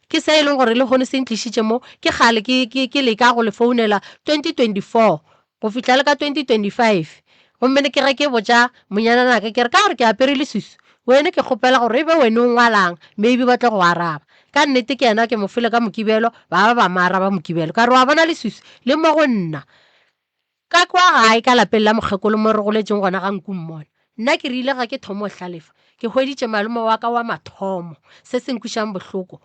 ke se e leng gore lehono se ntlišitše mo, ke kgale ke, ke, ke leka go le founela 2024 go fihla le ka 2025. Gomme ne ke ge ke botša monyananaka ke re, ka gore ke apere leswiswi, wene ke kgopela gore e be wene o ngwalang, maybe ba tlo go araba. Ka nnete ke yena ke mo file ka Mokibelo, ba ba ba mo araba Mokibelo. Ka re, wa bona leswiswi le mo go nna. Ka kwa gae ka lapeng la mokgekolo mo re goletšeng gona ga Nkummona, nna ke rile ga ke thoma go hlalefa, ke hweditše malome wa ka wa mathomo, se se nkwišang bohloko,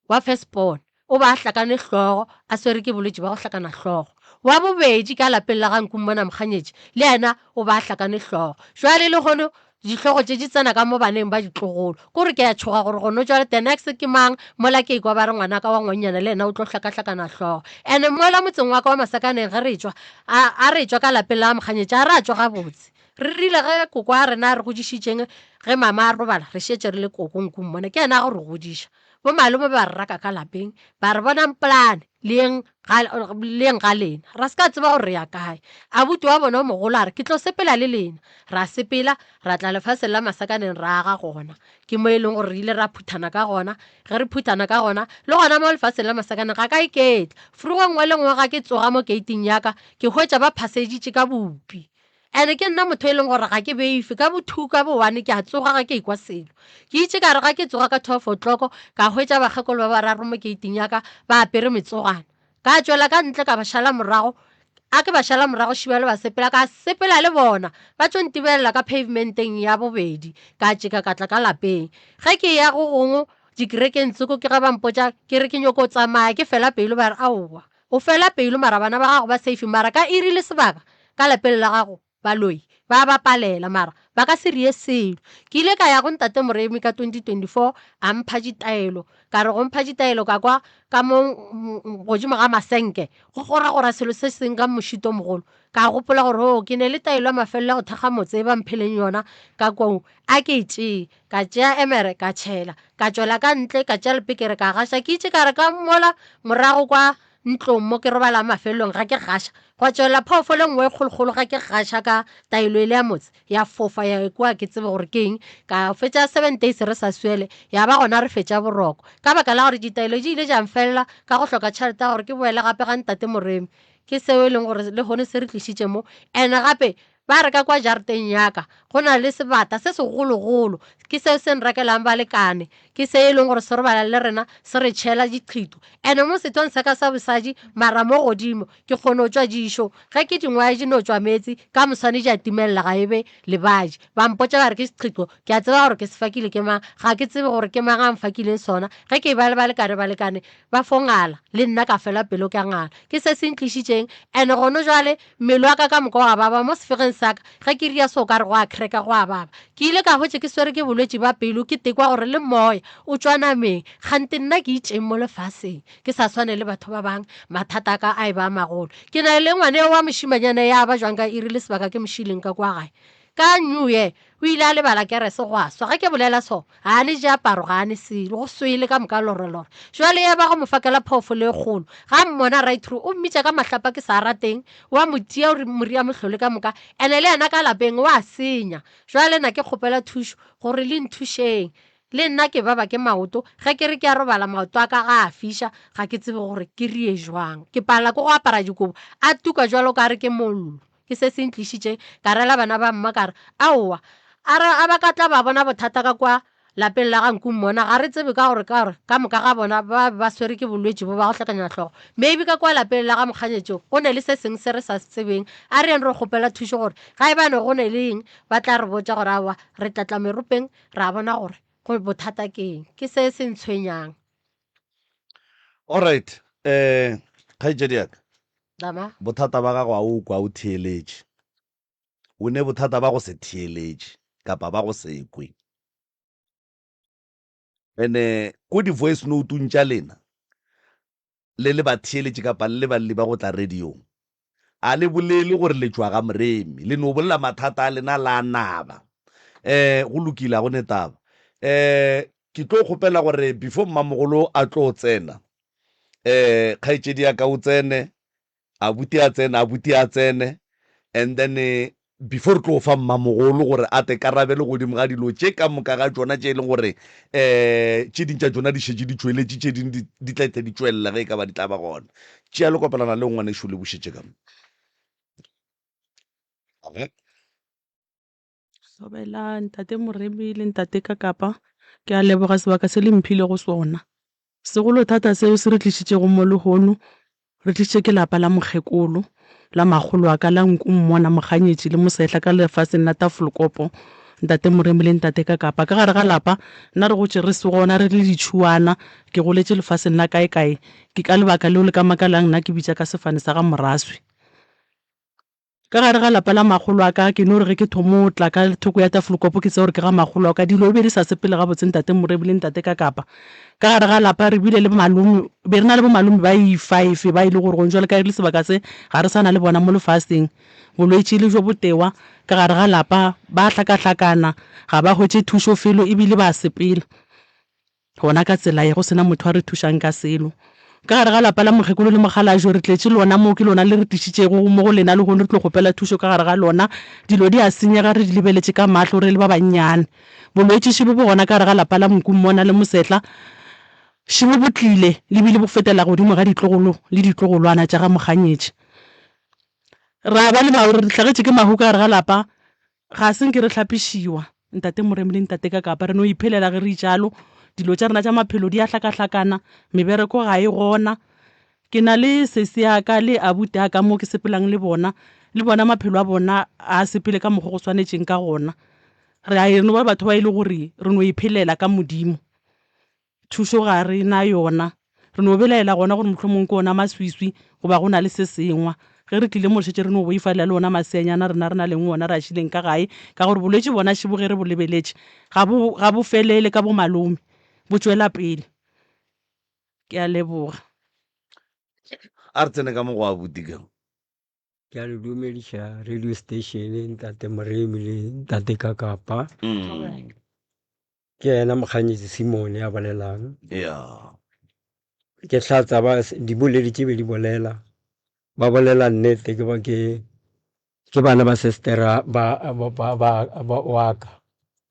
wa first born, o ba a hlakane hlogo, a swere ke bolwetši bja go hlakana hlogo. Wa bobedi ka lapeng la ga Nkummona Mokganyetši, le yena o ba a hlakane hlogo. Jwale lehono Dihlogo tše di tsena ka mo baneng ba ditlogolo. Kore ke a tšhoga gore gono jwale the next ke mang mola ke ekwa ba re ngwanaka wa ngwannyana le yena o tlo hlakahlakana hlogo. Ene mola motseng wa ka wa Masakaneng ge re tšwa, a, a re tšwa ka lapeng la Mokganyetši a ra tšwa gabotse. Re rile ge koko a rena a re godišitšeng ge mama a robala re šetše re le koko nku mmona ke yena a go re godiša. Bo malome ba re raka ka lapeng ba re bonang polane le yeng ga, le yeng ga lena. Ra se ka tseba gore re ya kae. Abuti wa bona o mogolo a re ke tlo sepela le lena. Ra sepela ra tla lefaseng la Masakaneng ra aga gona. Ke mo e leng gore re ile ra phuthana ka gona. Ge re phuthana ka gona, le gona mo lefaseng la Masakaneng ga ka iketla. Frugo nngwe le nngwe ga ke tsoga mo keiting ya ka, ke hwetša ba phaseditše ka bupi. Ene ke nna motho e leng gore ga ke beife, ka bo two ka bo one ke a tsoga ga ke ekwa selo. Ke itše ka re ga ke tsoga ka 12 o'clock ka hwetša bakgekolo ba bararo mo keiting ya ka ba apere metsogana. Ka tšwela ka ntle ka ba šala morago, a ke ba šala morago šibale ba sepela, ka sepela le bona ba tšo ntibelela ka pavementeng ya bobedi, ka tšeka ka tla ka lapeng. Ge ke ya go gongwe dikerekeng tsoko ke ge ba mpotša ke re ke nyoko tsamaya ke fela pelo ba re aowa O fela pelo mara bana ba gago ba safe mara ka iri le sebaka ka lapeng la gago baloi ba bapalela mara ba ka se rie selo. Ke ile ka ya go ntate Moremi ka 2024 a mpha ditaelo ka re go mpha ditaelo ka kwa ka mo godimo ga masenke go goragora selo se seng ka mošito mogolo ka gopola gore o ke ne le taelo ya mafelelo ya go thekga motse e ba mpheleng yona ka koo a ke e tšee Ka tšea emere ka tšhela, ka tšwela ka ntle, ka tšea lepekere ka gaša. Ke itše ka re ka mola morago kwa ntlong mo ke robalang mafelelong ga ke gaša, gwa tšwelela phoofolo e nngwe e kgolokgolo ga ke gaša ka taelo ele ya motse, ya fofa ya kwa ke tsebe gore ke eng. Ka fetša seven days re sa swele, ya ba gona re fetša boroko. Ka baka la gore ditaelo di ile tša mfelela ka go hloka tšhelete ya gore ke boele gape ga ntate Moremi. Ke seo e leng gore lehono se re tlišitše mo. And-e gape Ba re ka kwa jarateng ya ka go na le sebata se segologolo, ke seo se nrakelang balekane, ke se e leng gore se robala le rena se re tšhela diqhito. Ene mo sethong sa ka sa bosadi mara mo godimo ke kgono tšwa dišo, ge ke di ngwaya di no tšwa meetse, ka moswane di a timelela ga e be lebaji. Ba mpotša ba re ke seqhito, ke a tseba gore ke se fakile ke mang, ga ke tsebe gore ke mang a mfakileng sona. Ge ke e ba le balekane, balekane ba fo ngala, le nna ka fela pelo ka ngala. Ke se se ntlišitšeng, ene gono jwale Mmele wa ka ka moka wa baba mo sefegeng sa ka. Ge ke ria so o ka re go a cracka, go a baba. Ke ile ka hwetša ke swere ke bolwetši ba pelo, ke tekwa gore le moya o tšwa nameng. Kgante nna ke itšeng mo lefaseng? Ke sa swane le batho ba bang, mathata a ka a e ba a magolo. Ke na le ngwane wa mošimanyana ya ba jwang ka iri le sebaka ke mo šileng ka kwa gae. Ka New Year o ile a lebala kerese gwa swa. Ge ke bolela so, ga a ne diaparo, ga a ne selo, go swele ka moka lorelore. Jwale ya ba go mo fakela phoofolo e kgolo. Ga a mmona right through, o mmitša ka mahlapa ke sa rateng, wa mo tia o re moria mohlole ka moka, ene le yena ka lapeng wa senya. Jwale na ke kgopela thušo gore le nthušeng. Le nna ke baba ke maoto, ge ke re ke a robala maoto a ka ga a fiša, ga ke tsebe gore ke rie jwang. Ke palela ke go apara dikobo, a tuka jwalo ka re ke mollo. Ke se se ntlišitše ka rela bana ba mma ka re, Aowa, a re a ba ka tla ba bona bothata ka kwa lapeng la ga Nkummona, ga re tsebe ka gore ka gore ka moka ga bona ba be ba swere ke bolwetši bo ba go hlakanya hlogo. Maybe ka kwa lapeng la ga Mokganyetšo go ne le se sengwe se re sa se tsebeng. A re yeng re kgopela thušo gore ga e bane go ne le eng ba tla re botša gore aowa re tla tla meropeng ra bona gore go bothata ke eng. Ke se se ntshwenyang. Alright, eh kgaetšedi ya ka. Dama. Bothata ba gago a o kwa o theeletše. O ne bothata ba go se theeletše kapa ba go se kwe. Ene ko di-voice note-ung tša lena le le batheeletši kapa le le balli ba go tla radiong, a le bolele gore le tšwa ga Moremi, le no bolela mathata a lena la naba. Um go lokile, a go ne taba. Um ke tlo kgopela gore before mmamogolo a tlo tsena, um kgaetšedi ya ka o tsene, abuti a tsene, abuti a tsene, and then before re tlo fa mmamogolo gore a te karabele godimo ga dilo tše ka moka ga tšona tše e leng gore um tše ding tša tšona di šetše di tšweletše, tše ding di tla tle di tšwelela ge e ka ba di tla ba gona. Tšea le kopelana le ngwanešu le bušetše ka mo. Thobela ntate Moremi le ntate Kakapa, ke a leboga sebaka se le mphilego sona. Segolo thata seo se re tlišitšego mo lehono, re tlišitše ke lapa la mokgekolo, la makgolo wa ka, la Nkummona, Mokganyetši le Mosehla ka lefaseng la Tafelkopo, ntate Moremi le ntate Kakapa. Ka gare ga lapa, nna re gotše re se gona, re le ditšhuana, ke goletše lefaseng la kaekae. Ke ka lebaka leo le ka makalang nna ke bitša ka sefane sa ga Moraswi. Ka gare ga lapa la makgolo a ka, ke no re ge ke thomo tla ka thoko ya Tafelkopo ke tseba gore ke ga makgolo a ka. Dilo e be di sa sepele gabotse ntate Morebi le ntate Kakapa. Ka gare ga lapa re bile le bomalome, be re na le bomalome ba i-five ba e le gore gong jwale ka e le sebaka se ga re sa na le bona mo lefaseng. Bolwetši le bjo botewa ka gare ga lapa, ba hlakahlakana, ga ba hwetše thušo felo ebile ba sepela. Gona ka tsela ye go se na motho a re thušang ka selo. Ka gare ga lapa la mokgekolo le mokgalabje re tletše lona mo, ke lona le re tlišitšego mo go lena lehono re tlo kgopela thušo ka gare ga lona. Dilo di a senyega re di lebeletše ka mahlo re le ba bannyane. Bolwetši šebo bo gona ka gare ga lapa la Mokummona le Mosehla, šebo bo tlile le bile bo fetela godimo ga ditlogolo le ditlogolwana tša ga Mokganyetši. Ra ba le re hlagetše ke mahu ka gare ga lapa. Ga se nke re hlapišiwa, Ntate Moremi le Ntate Kakapa. Re no iphelela ge re itšalo. Dilo tša rena tša maphelo di a hlakahlakana, mebereko ga e gona. Ke na le sesi ya ka le abuti a ka mo ke sepelang le bona, le bona maphelo a bona a sepele ka mokgwa go swanetšeng ka gona. Re a e no ba batho ba e le gore re no iphelela ka Modimo. Thušo ga re na yona. Re no belaela gona gore mohlomong ke ona maswiswi goba go na le se sengwa. Ge re tlile mo re šetše re no boifalela le ona maseanyana rena re na leng ona re a šileng ka gae ka gore bolwetši bona šebo ge re bo lebeletše ga bo, ga bo felele ka bomalome, bo tšwela pele. Ke a leboga. A re tsene ka mo go abuti ka. Ke a le dumediša radio station ntate Moremi le ntate Kakapa. Ke yena Mokganyetsi Simone a bolelang. Ya. Ke hlatsa ba diboledi tše be di bolela. Ba bolela nnete ke ba ke ke bana ba sestera ba ba ba ba wa ka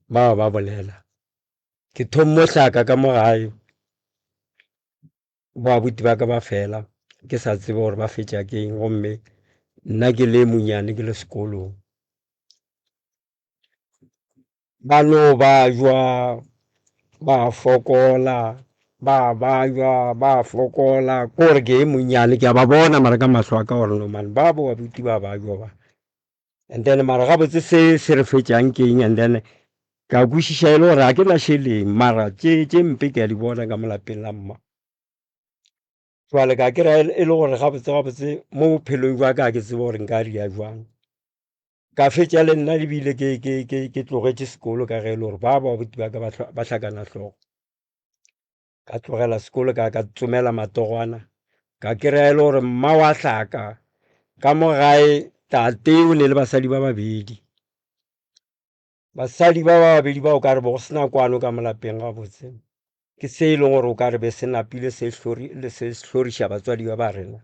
ba ba bolela. Ke thommo hlaka ka mo gae. Boabuti ba ka ba fela ke sa tsebe gore ba fetša ke eng gomme nna ke le monyane ke le sekolong. Ba no ba jwa ba fokola ba ba jwa ba fokola ke gore ke e monyane ke a ba bona mara ka mahlo a ka gore no man ba boabuti ba ba jwa ba. And then mara gabotse se se re fetšang ke eng and then ka kwešiša e le gore ga ke na šeleng mara tše tše mpe ke a di bona ka mo lapeng la mma. Jwale ka kry-a e le gore gabotse gabotse mo bophelong jwa ka ga ke tsebe gore nka ria jwang. Ka fetša le nna ebile ke ke ke ke tlogetše sekolo ka ge e le gore ba babuti ba ka ba hlakana hlogo. Ka tlogela sekolo ka ka tsomela matogwana ka kry-a e le gore mma wa hlaka ka mo gae tate o ne le basadi ba babedi. Basadi ba ba babedi ba o ka re bo go sena kwano ka mo lapeng gabotse. Ke se e leng gore o ka re be se napile se se hloriša batswadi ba ba rena.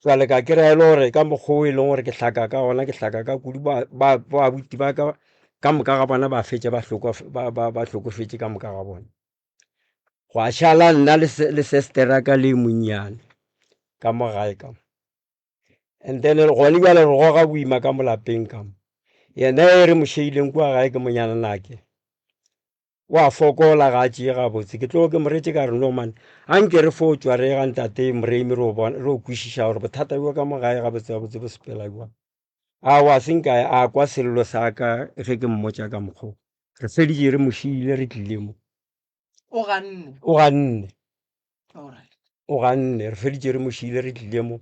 Jwale ka kry-a e le gore ka mokgwa o e leng gore ke hlaka ka gona ke hlaka ka kudu babuti ba ka ka moka ga bona ba fetša ba hlokofetše ka moka ga bona. Gwa šala nna le sestera ka le monnyane ka mo gae ka mo. And then gone bjale re goga boima ka mo lapeng ka mo. Yena e re mo šeileng kua gae ke monyananake. O a fokola ga a tšee gabotse. Ke tlo ke mo retše ka re no man, a nke re fo tšwa re ye ga ntate Moremi re o bona re o kwešiša gore bothata bjo ka mo gae gabotse gabotse bo sepela bjang. Aowa se nka a kwa sello sa ka ge ke mmotša ka mokgwa wo. Re feditše re mo šiile re tlile mo. O ganne. O ganne. Alright. O ganne re feditše re mo šiile re tlile mo.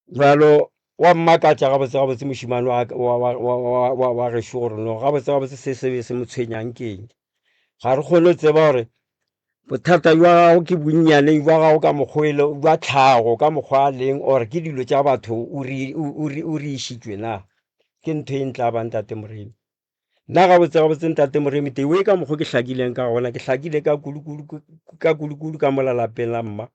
Bjalo wa mmakatša gabotse gabotse mošemane wa, wa, wa, wa, wa, wa, wa gešo gore no gabotse gabotse se se be se mo tshwenyang ke eng. Ga re kgone go tseba gore bothata bja gago ke bonnyaneng bja gago ka mokgwa e le bja tlhago ka mokgwa a leng or ke dilo tša batho o re, o, o re, o re išitšwe na. Ke ntho e ntlabang Ntate Moremi. Nna gabotse gabotse Ntate Moremi the way ka mokgwa ke hlakileng ka gona ke hlakile ka kudu-kudu ka kudu-kudu ka mola lapeng la mma.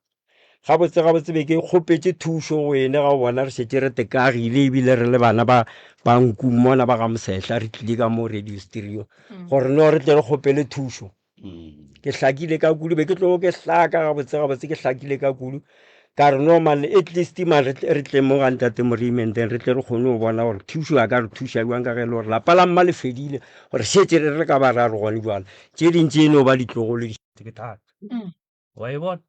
Gabotse gabotse be ke kgopetše thušo go ene ga o bona re šetše re tekagile ebile re le bana ba ba nkung mona ba ga Mosehla re tlile ka mo radio stereo gore no re tle re kgopele thušo. Ke hlakile ka kudu be ke tlo ke hlaka gabotse gabotse ke hlakile ka kudu ka re no man at least man re tle re tle mo ga Ntate Moremi and then re tle re kgone go bona gore thušo a ka re thuša bjang ka ge e le gore lapa la mma le fedile gore šetše re re ka ba ra re gone jwale tše ding tše e no ba ditlogolo di Ke thata. Wa e bona?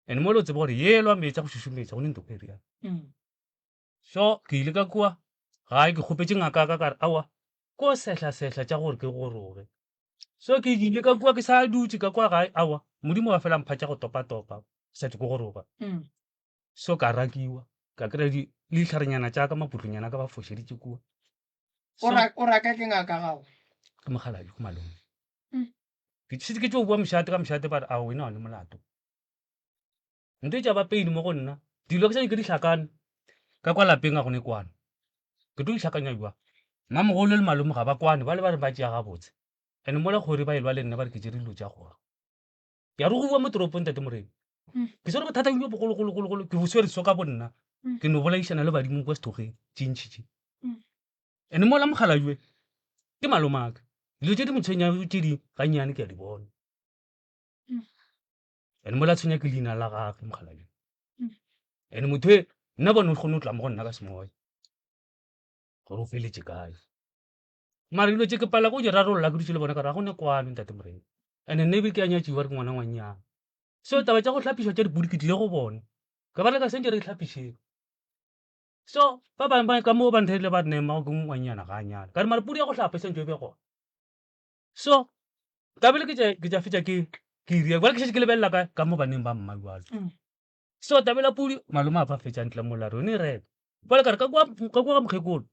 And mo le o tseba gore yelwa meetse a go šušumetša go ne ntho e rialo. So ke ile ka kua gae ke kgopetše ngaka ka ka re aowa ko sehla-sehla tša gore ke goroge. So ke ile ka kua ke sa dutše ka kua gae aowa Modimo wa fela mpha tša go topa-topa ke sa tšwe ke goroga. So ka rakiwa ka kry-a di. Le ditlharenyana tša ka, maputlonyana ka ba fošeditše kua. O ra o raka ke ngaka gago? Ke mokgalabje, ke malome. Ke šetše ke tšo bua mošate ka mošate ba re a wena o ne molato. Nto e tša ba pain mo go nna. Dilo ke sa nyake di hlakane. Ka kwa lapeng ga go ne kwano. Ke tlo di hlakanya bjang? Mmamogolo le malome ga ba kwane, ba le ba re ba tšea gabotse. And mola kgori ba elwa le nna ba re ke tšere dilo tša kgoro. Ke a re go bua mo toropong tate Moremi. Ke swere bothata bjo bogologologologolo, ke bo swere so ka bonna. Ke no bolaišana le badimo kwa sethokgweng tše ntši tše. And mola mokgalabje ke malomaka. Dilo tše di mo tshwenyago tše di gannyane ke a di bona. And mola tshwenya ke leina la gagwe mokgalabje. And motho e nna bone o kgone go tla mo go nna ka semoya gore o feletše kae. Mara dilo tše ke palela go di rarolla ke dutše le bona ka re ga go ne kwano ntate Morena. And nna ebile ke a nyatšiwa re ke ngwana ngwannyane. So taba tša go hlapišwa tša dipudi ke tlile go bona. Ka ba le ka sentše re di hlapišeng. So ba bangwe ba ka moo ba ntheile ba re ne mmago ke ngwannyana ga a nyala. Ka re mara pudi ya go hlapa e sentše e be gona. So tabele ke tša ke tša fetša ke ke iria bjale ke šetše ke lebelela ka ka mo baneng ba mma jwalo. So tabela pudi malome a ba fetša ntle mola re yone e reka. Bjale ka re ka kwa ka kwa ga mokgekolo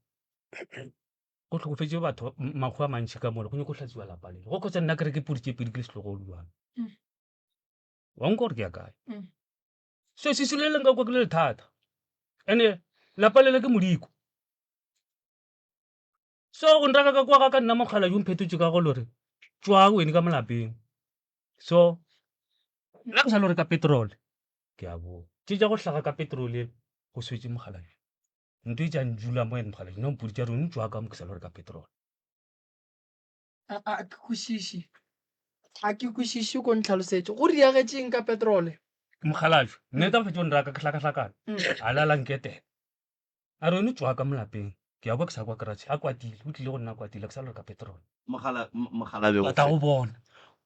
go hlokofetše batho mahu a mantši ka mola go nyako hlatswiwa lapa lele go kgotsa nna ke reke pudi tše pedi ke le setlogolo jwalo. Wa nka gore ke ya kae? So sesi le leng ka kwa ke le lethata ene lapa lele ke modiko. So go nraka ka kwa ga ka nna mokgala yo mphetotše ka go lore tšwa wene ka molapeng. So nna ke sa lo reka petrol ke a boa. Tše tša go hlaga ka petrol e go swetše mogala yo. Nto e tša njula mo ene mogala yo nna mpoditše a re o tšwa ka mo ke sa lo reka petrol. A a ke kwešiše. A ke kwešiše ko ntlhalosetše. Go diagetšeng ka petrole? Mokgalajwe, nna ka fetšo nraka ke hlakahlakana. A lala nketela. A re wena o tšwa ka mo lapeng. Ke a kwa ke sa kwa kratšhe. A kwatile, o tlile go nna a kwatile, ke sa lo reka petrol. Mogala, mogalabe o Tla go bona.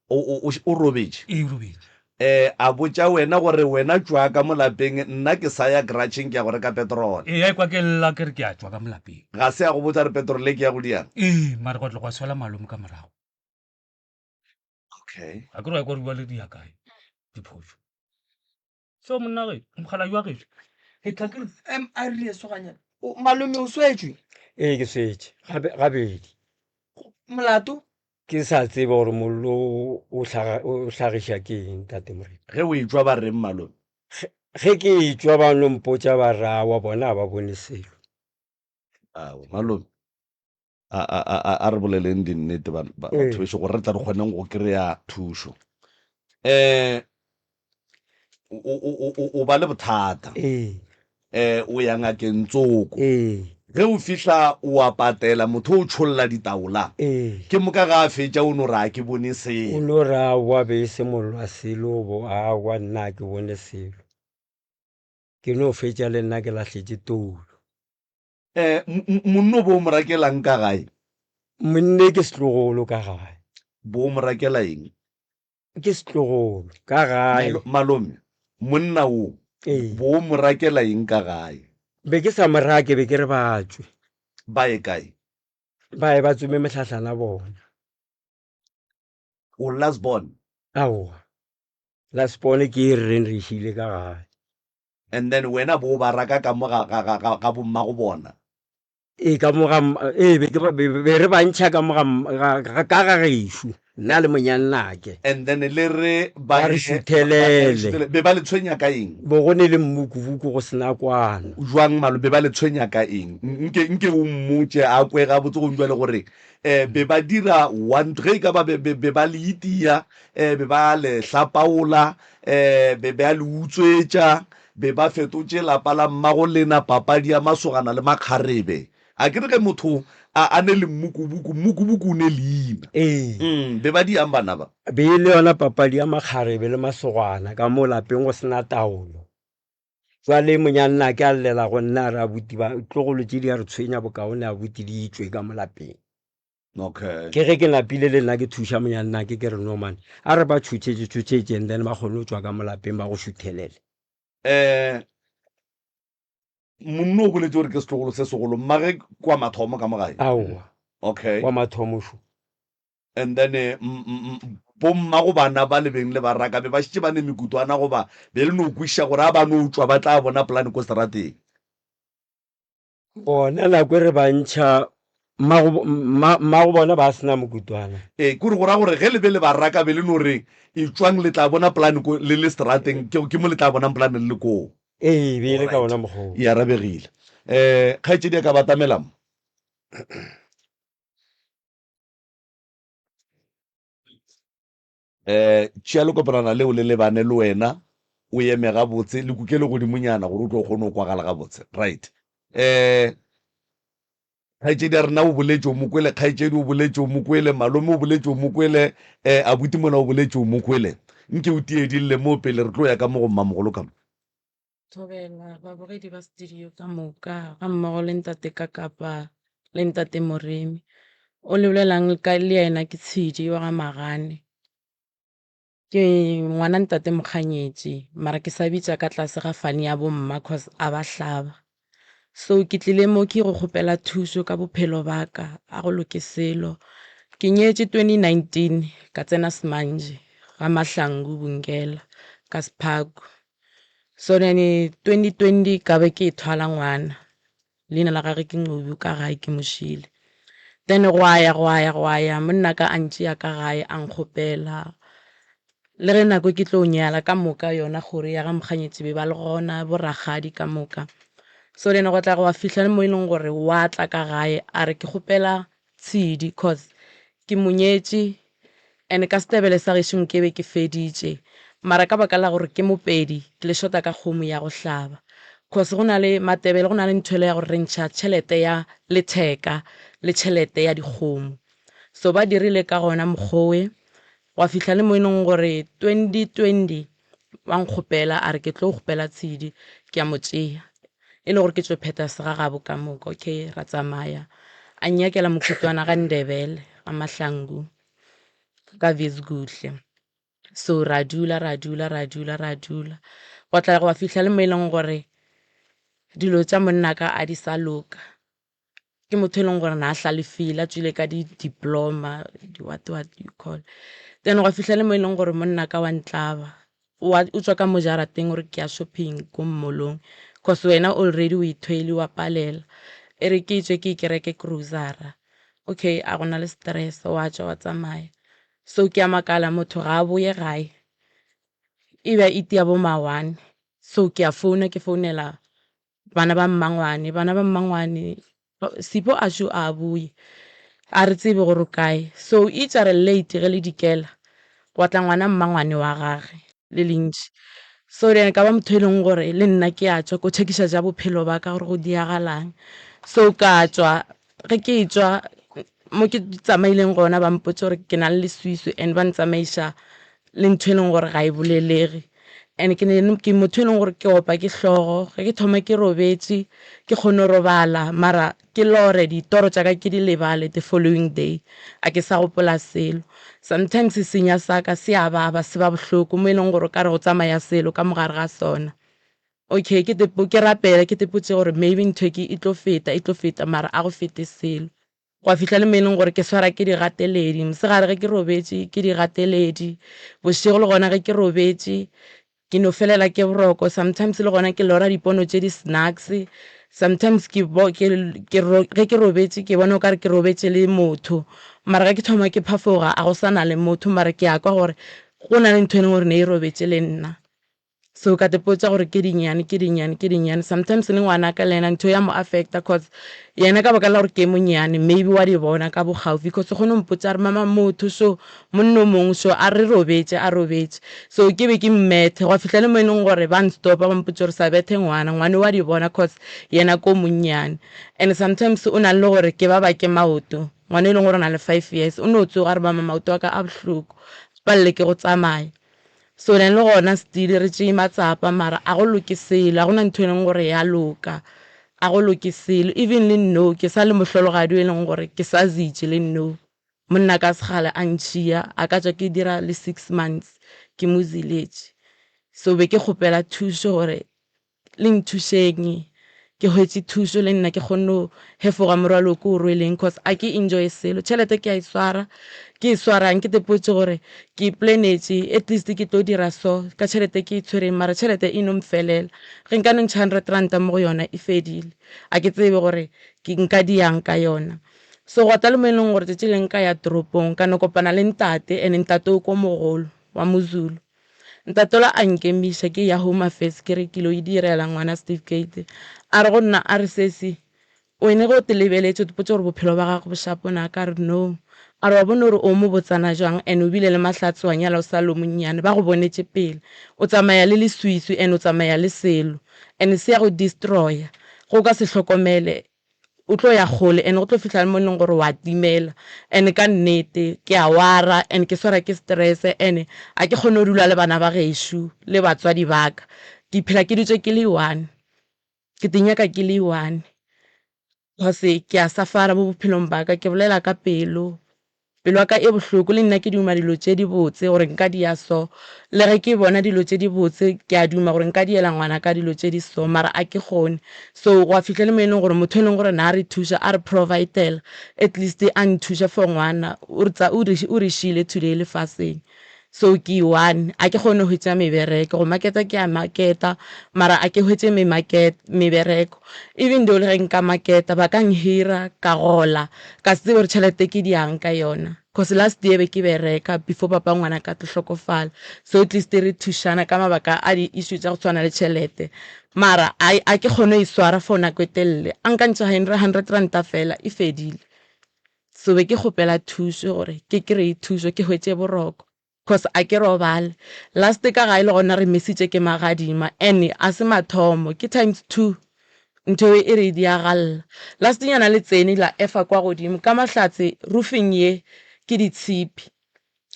O, o, o, o robetše? Ee, o robetše. Eh, a botša wena gore wena tšwa ka mo lapeng, nna ke sa ya gratšheng ke ya go reka petrol. Ee, a ekwa ke lla ke re ke a tšwa ka mo lapeng. Ga se a go botša gore petrol e ke ya go diang? Ee, mara gwa tla gwa swela malome ka morago. Okay. Ga ke re wa kwa re bua le di ya kae diphošo. So monna ge, mokgalabje wa gešo, ke tla ke re. Em, a rile soganyana. O, malome o swetšwe? Ee, ke swetše gabe, gabedi. Molato? Ke sa tsebe gore mollo o hlaga, o hlagiša ke eng, Tate Morena. Ge o etšwa ba reng malome? Ge, ge ke etšwa ba no mpotša ba re aowa bona ga ba bone selo. Aowa malome, a, a, a, a, a re boleleng dinnete ba, ba, batho bešo gore re tla re kgoneng go kry-a thušo. Um o, o, o, o ba le bothata. Ee. Um o ya ngakeng tsoko. Ee. Ge o fihla o a patela, motho o tšholla ditaola. Ee. Ke moka ga a fetša o no re a ke bone selo. O no re aowa be e se mollo wa selo, bo aowa nna a ke bone selo. Ke no fetša le nna ke lahletše toulo. Eh, monno bo o mo rakelang ka gae? Monne ke setlogolo ka gae. Bo o mo rakela eng? Ke setlogolo ka gae. Malome, monna wo Ee. bo o mo rakela eng ka gae? Be ke sa mo rake, be ke re ba tšwe. Ba ye kae? Ba ye ba tsome mehlahlana bona. O last born? Aowa, last born ke e re reng re e šile ka gae. And then wena bo ba raka ka mo ga, ga, ga, ga, ga bommago bona. Ee, ka mo ga, ee, be ke ba, be, be re ba ntšha ka mo ga, ga, ga, ka ga gešo, nna le monyannake. And then le re ba Ba re šuthelele. Be ba le tshwenya ka eng? Bo go ne le mmukubuku go se na kwano. Jwang malo, be ba le tshwenya ka eng? Nke, nke o mmotše a kwe gabotse gong jwale gore um be ba dira one, ge e ka ba be, be, be ba le itia, um be ba le hlapaola, um be be a le utswetša, be ba fetotše lapa la mmago lena papadi ya masogana le makgarebe. A ke re ge motho a, a ne le mmukubuku, mmukubuku o ne leina. Ee. Mm, be ba diang bana ba? Be e le yona papadi ya makgarebe le masogana ka mo lapeng go se na taolo. Jwale monyannake a llela go nna a re abuti ba tlogolo tše di a re tshwenya bokaone abuti di tšwe ka mo lapeng. Okay. Ke ge ke napile le nna ke thuša monyannake ke re no man a re ba tšhotšhetše tšhotšhetše and then ba kgone go tšwa ka mo lapeng ba go šuthelele. Eh, monno o boletše gore ke setlogolo se segolo, mmage kwa mathomo ka mo gae? Aowa. Okay. Wa mathomo šo. And then eh, bommago bana ba le beng le ba raka be ba šetše ba ne mekutwana goba be le no kwešiša gore a ba no tšwa ba tla bona polane ko seterateng? Bona nako e re ba ntšha mmago mma mmago bona ba sena mokutwana. Ee, kore go ra gore ge le be le ba raka be le no re etšwang le tla bona polane ko le le strateng ke ke mo le tla bonang polane le le koo. Ee, e be e le ka Alright. ona mokgwa woo. E arabegile. Eh, kgaetšedi a ka batamela mo. Eh, tšea lekopelwana leo le lebane le wena, o eme gabotse, le kukele godimonyana gore o tlo kgone go kwagala gabotse. Right. Eh, kgaetšedi ya rena o boletše o mo kwele, kgaetšedi o boletše o mo kwele, malome o boletše o mo kwele, eh, abuti mola o boletše o mo kwele. Nke o tie di lle moo pele re tlo ya ka mo go mmamogolo ka mo. Thobela babogedi ba studio ka moka ga mmogo le ntate Kakapa le ntate Moremi. O le bolelang ka le yena ke Tshidi wa ga Magane. Ke ngwana ntate Mokganyetši mara ke sa bitša ka tlase ga fane ya bomma cause a ba hlaba. So ke tlile mo ke go kgopela thušo ka bophelo ba ka, a go loke selo. Ke nyetše 2019 ka tsena Semanje ga Mahlangu Bungela ka Sephaku. So then 2020 ka be ke thwala ngwana. Leina la gagwe ke Nqobi, o ka gae ke Mošile. Then gwa ya gwa ya gwa ya monna ka a ntšea ka gae a nkgopela. Le ge nako ke tlo nyala ka moka yona kgoro ya ga Mokganyetši be ba le gona bo rakgadi ka moka. So then gwa tla gwa fihla le mo e leng gore wa tla ka gae a re ke kgopela Tshidi cause ke mo nyetše and ka setebele sa gešo nkebe ke feditše mara ka baka la gore ke Mopedi ke le shota ka kgomo ya go hlaba cause go na le Matebele go na le ntho ele ya gore re ntšha tšhelete ya letheka le tšhelete ya dikgomo so ba dirile ka gona mokgowe gwa fihla le mo e leng gore 2020 wa nkgopela a re ke tlo kgopela Tshidi ke a mo tšea e le gore ke tšo phetha segagabo ka moka okay ra tsamaya a nnyakela mokhutwana ga Ndebele ga Mahlangu ka Weskuhle so ra dula ra dula ra dula ra dula gwa tla gwa fihla le mo e leng gore dilo tša monna ka a di sa loka ke motho e leng gore na a hlalefile a tswile ka di-diploma di-what what you call then gwa fihla le mo e leng gore monna ka wa ntlaba wa o tswa ka mo jarateng gore ke ya shopping ko mmolong cause wena already o ithwele wa palela e re ke tswe ke kereke grocery okay a gona le stress wa tswa wa tsamaya so ke a makala motho ga a boye gae e be e tia bo ma one so ke a founa ke founela Bana ba mmangwane, bana ba mmangwane, Sipho a šo a boye, a re tsebe gore o kae. So itša re late ge le dikela, gwa tla ngwana mmangwane wa gage le lentši. So then ka ba motho e leng gore le nna ke a tšwa ko tšhekiša tša bophelo ba ka gore go diagalang. So ka tšwa, ge ke tšwa mo ke tsamaileng gona ba mpotša gore ke na le leswiswi and ba ntsamaiša le ntho e leng gore ga e bolelege. And ke ne ke motho e leng gore ke opa ke hlogo, ge ke thoma ke robetše ke kgone go robala mara ke lore ditoro tša ka ke di lebale the following day, a ke sa gopola selo. Sometimes senya sa ka se a baba se ba bohloko mo e leng gore o ka re go tsamaya selo ka mo gare ga sona. Okay ke ke rapele ke tepotše gore maybe ntho e ke e tlo feta e tlo feta mara a go fete selo. Gwa fihla le mo e leng gore ke swara ke digateledi, mosegare ge ke robetše ke digateledi, bošego le gona ge ke robetše ke no felela ke boroko, sometimes le gona ke lora dipono tše di snacks, sometimes ke ke ke ge ke robetše ke bona okare ke robetše le motho mara ge ke thoma ke phafoga a go sa na le motho mara ke a kwa gore go na le ntho e leng gore ne e robetše le nna. So ka ipotša gore ke dinnyane, ke dinnyane, ke dinnyane. Sometimes le ngwanaka le yena ntho ya mo affecta cause yena ka baka la gore ke monnyane maybe wa di bona ka bogaufi cause o kgone go mpotša a re mama motho so monna o mongwe so a re robetše a robetše. So ke be ke mmethe gwa fihla le mo e leng gore ba nstopa ba mpotša gore sa bethe ngwana, ngwana wa di bona cause yena ke o monnyane. And sometimes o na le gore ke ba bake maoto, ngwana e leng gore o na le 5 years o no tsoga a re mama maoto a ka a bohloko, palelwe ke go tsamaya. So then le gona still re tšee matsapa mara a go loke selo, a gona ntho e leng gore ya loka, a go loke selo. Even le nou ke sa le mohlologadi o e leng gore ke sa zitše le nou. Monna ka sekgale a ntšhia a ka tšwa ke dira le 6 months ke mo ziletše. So be ke kgopela thušo gore le nthušeng. Ke hwetše thušo le nna ke kgonne go hefoga morwalo o ke o rweleng cause a ke enjoy selo. Tšhelete ke a e swara, ke e swarang ke tepotše gore ke iplanetše at least ke tlo dira so ka tšhelete ke e tshwereng mara tšhelete e no mfelela. Ge nka no ntšha hundred ranta mo go yona e fedile. A ke tsebe gore ke nka diang ka yona. So gwa tla le mo e leng gore tšatši le nka ya toropong ka no kopana le ntate and ntate o ko mogolo wa Mozulu. Ntate ola a nkemiša ke ya Home Affairs ke re ke lo e direla ngwana certificate. A re go nna a re sesi wene ge o te lebeletše o te potše gore bophelo ba gago bo shapo na? Ka re no. A re wa bona gore o mo botsana jwang and o bile le mahlatse wa nyala o sa le o monnyane ba go bonetše pele. O tsamaya le leswiswi and o tsamaya le selo and se ya go destroyer ge o ka se hlokomele. O tlo ya kgole and go tlo fihla le mo e leng gore wa timela. And ka nnete ke a wara and ke swara ke stress and ga ke kgone go dula le bana ba gešo le batswadi ba ka. Ke phela ke dutše ke le one, ke te nyaka ke le one cause ke a suffer-a mo bophelong ba ka, ke bolela ka pelo. Pelo ya ka e bohloko, le nna ke duma dilo tše dibotse gore nka di ya so. Le ge ke bona dilo tše dibotse, ke a duma gore nka diela ngwanaka dilo tše di so, mara a ke kgone. So gwa fihla le mo e leng gore motho e leng gore na a re thuša, a re provide-ela, at least a nthuša for ngwana, o re o re o re šiile today lefaseng. So ke one, a ke kgone go hwetša mebereko, go market-a ke a market-a mara a ke hwetše mebereko. Even though le ge nka market-a ba ka nhira ka gola ka se tsebe gore tšhelete ke diang ka yona. Cause last year be ke bereka before papa ngwana ka tlo hlokofala, so at least re thušana ka mabaka a di issue tša go tshwana le tšhelete. Mara a ke kgone go e swara for nako e telele, a nka ntšha hundred ranta fela e fedile. So be ke kgopela thušo gore ke kry-e thušo ke hwetše boroko cause a ke robale. Last ka gae le gona re mesitše ke magadima and a se mathomo ke times two ntho e e re diagalla. Last nyana le tsene la efa kwa godimo ka mahlatse roofing ye ke ditshipi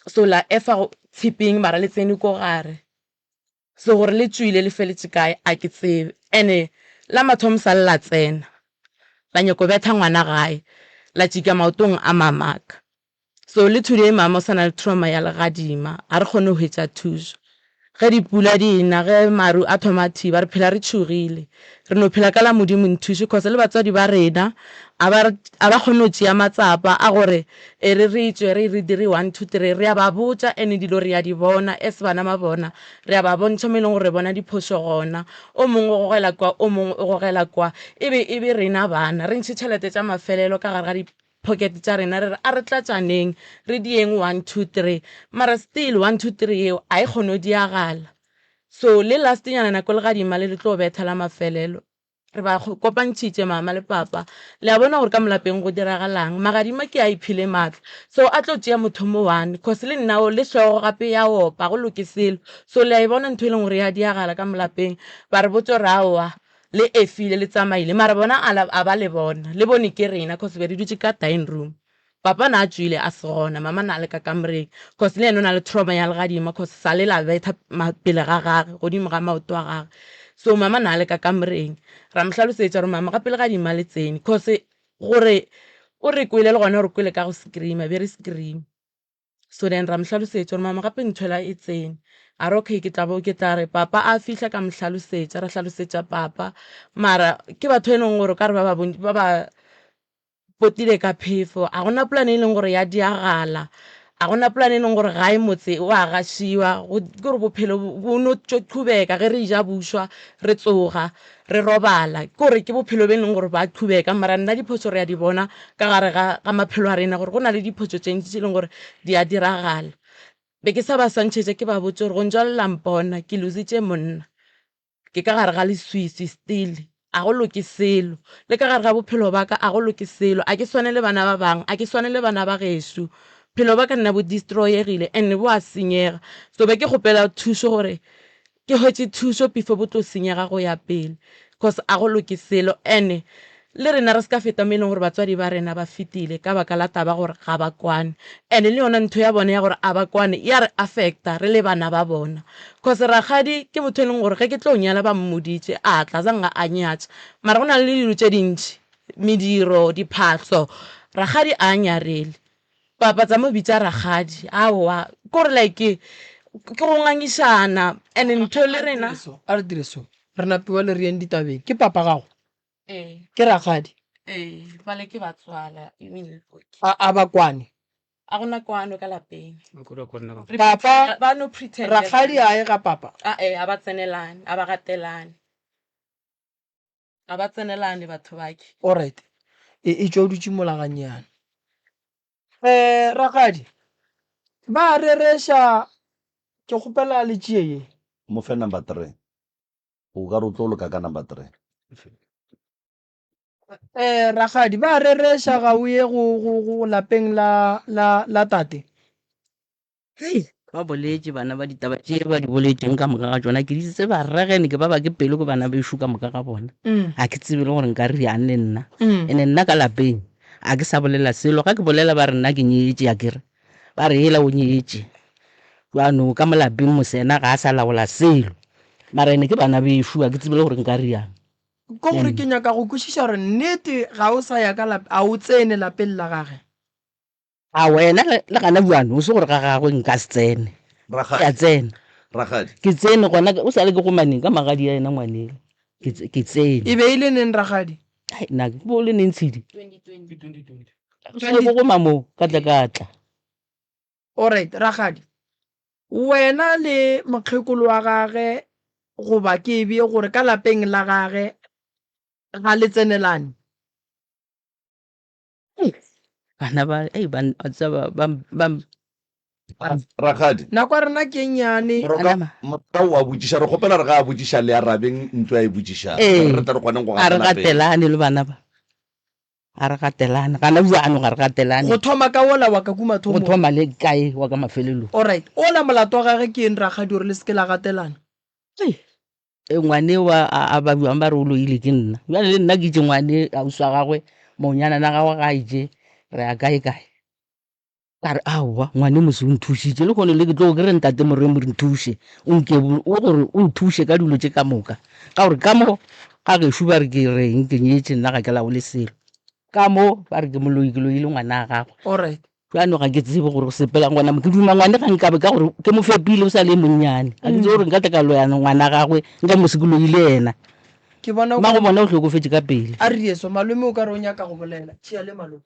so la efa tshiping mara le tsene ko gare. So gore le tšwile le feletše kae a ke tsebe. Ene la mathomo sa le la tsena la nyako betha ngwana gae la tšika maotong a mamaka. So le today mama o sa na le trauma ya legadima ga re kgone go hwetša thušo. Ge dipula di na ge maru a thoma a thiba re phela re tšhogile. Re no phela ka la Modimo nthuše cause le batswadi ba rena a ba a ba kgone go tšea matsapa a gore e re re tšwe re re dire one two three re a ba botša and dilo re a di bona as bana ba bona re a ba bontšha mo e leng gore re bona diphošo gona o mongwe o gogela kwa o mongwe o gogela kwa e be e be rena bana re ntšhe tšhelete tša mafelelo ka gare ga di pocket tša rena re re a re tlatšaneng re dieng 1 2 3 mara still 1 2 3 yeo a e kgone go diagala. So le last nyana nako le gadima le le tlo betha la mafelelo re ba kopantšhitše mama le papa le a bona gore ka molapeng go diragalang magadima ke a iphile maatla so a tlo tšea motho mo one cause le nna le hlogo gape ya opa go loke selo so le a e bona ntho e leng gore ya diagala ka molapeng ba re botse gore aowa le efile le tsamaile mara bona a ba le bona le bone ke rena cause be re dutše ka dining room Papa na a tšwile a se gona, mama na a le ka kamoreng cause le yena o na le trauma ya legadima cause sa le la betha pele ga gage godimo ga maoto a gage. So mama na a le ka kamoreng, ra mo hlalosetša gore mama gape legadima le tsene cause gore o re kwele le gona o re kwele ka go screamer, be re screamer. So then ra mo hlalosetša gore mama gape nthwela e tsene. A re okay ke tla bo ke tla re papa a fihla ka mo hlalosetša, ra hlalosetša papa mara ke batho e leng gore o ka re ba ba ba ba potile ka phefo. A gona polane e leng gore ya diagala, a gona polane e leng gore gae motse o a gašiwa. Ke gore bophelo bo no qhubeka ge re ja bušwa, re tsoga, re robala. Ke gore ke bophelo be e leng gore ba qhubeka, mara nna diphošo re a di bona ka gare ga maphelo a rena gore go na le diphošo tše ntši tše e leng gore di a diragala. Be ke sa ba swantšhetše ke ba botše gore go ntšwa le la mpona ke lositše monna. Ke ka gare ga leswiswi still, a go loke selo. Le ka gare ga bophelo ba ka a go loke selo. A ke swane le bana ba bangwe, a ke swane le bana ba gešo. Bophelo ba ka nna bo destroy-egile and bo a senyega. So be ke kgopela thušo gore ke hwetše thušo before bo tlo senyega go ya pele cause a go loke selo. And Le rena re se ka feta mo e leng gore batswadi ba rena ba fetile ka baka la taba gore ga ba kwane. And le yona ntho ya bona ya gore a ba kwane ya re affecta re le bana ba bona. Cause rakgadi ke motho e leng gore ge ke tlo nyala ba mmoditše a tla zanga a nyatša. Mara go na le dilo tše dintši, mediro, diphahlo, rakgadi a nyarele. Papa tsa mo bitša rakgadi, aowa ke gore like ke go ngangišana and ntho le rena. A re dire so, re napiwa le re yeng ditabeng. Ke papa gago? Ee. Ke rakgadi? Ee, bale ke batswala even le Boki. A, a ba kwane? A gona kwano ka lapeng. Re Papa, pretend- ba no pretend. Rakgadi a ye ga papa? A e, a ba tsenelane, a ba gatelane. A ba tsenelane batho bake. Alright. E, e tšwa o dutše mola gannyane. Eh, rakgadi, ba a rereša, ke kgopela le tšee ye. Mo fe number 3. O ka re o tlo loka ka number 3. Eh, rakgadi, ba a rereša ga o ye go, go, go lapeng la, la, la tate. Hei, ba boletše bana ba ditaba tše ba di boletšeng ka moka ga tšona ke di tseba rragene ke ba ba ke pelo ke bana bešo ka moka ga bona ga ke tsebe le gore nka riang le nna ene nna ka lapeng a ke sa bolela selo ga ke bolela ba re nna ke nyetše a kere ba re ela o nyetše jano ka mo lapeng mosena ga a sa laola selo mara ene ke bana bešo a ke tsebe le gore nka riang Ko gore ke nyaka go kwešiša gore nnete ga o sa ya ka lap a o tsene lapeng la gage. A wena le, le gana bjano o se gore ga gagwe nka se tsene. Ke a tsena. Rakgadi. Ke tsene gona, o sa le ke gomaneng ka magadi ya yena ngwanela. Ke, ke tsene. E be e le neng rakgadi? Ai, nna ke bo le neng tshedi? O sa le ke goma moo, ka tla ka tla. Alright, rakgadi. Wena le mokgekolo wa gage goba ke e bee gore ka lapeng la gage ga le tsenelane? Bana ba, ei, ba, ba tseba, ba, ba, ba. Rakgadi. Nako ya rena ke e nnyane. Moroka, moroka o a botšiša, re kgopela re ga a botšiša le arabeng ntlo a e botšišang. Ee, Gore re tle re kgoneng go a re gatela pele. gatelane le bana ba. A re gatelane. Gana bjano ga re gatelane. Go thoma ka wola wa ka ku Go mathomong. thoma le kae wa ka mafelelong. Alright, ola molato wa gage ke eng rakgadi gore le se ke la gatelana? Ei, E, ngwane wa a, a ba bjang ba re o loile ke nna. Bjale le nna ke itše ngwane ausi wa gagwe, monnyana na gagwe ga a itše re ya kae kae. Ka re aowa ngwane mose o nthušitše le kgono le ke tlogo ke re ntate Moremi re nthuše o nke o gore o nthuše ka dilo tše ka moka. Ka gore ka mo ga gešo ba re ke reng ke nyetše nna ga ke laole selo. Ka mo ba re ke moloi ke loile ngwana wa gagwe. Alright. Bjano ga ke tsebe gore go sepelang gona mo. Ke duma ngwane ga nkabe ka gore ke mo fepile o sa le monnyane. Ga ke tsebe gore nka tla ka loya ngwana gagwe nka mo se ke loile yena. Ke bona o Mmago bona o hlokofetše ka pele. A re yeso, malome o ka re o nyaka go bolela. Tšea le malome.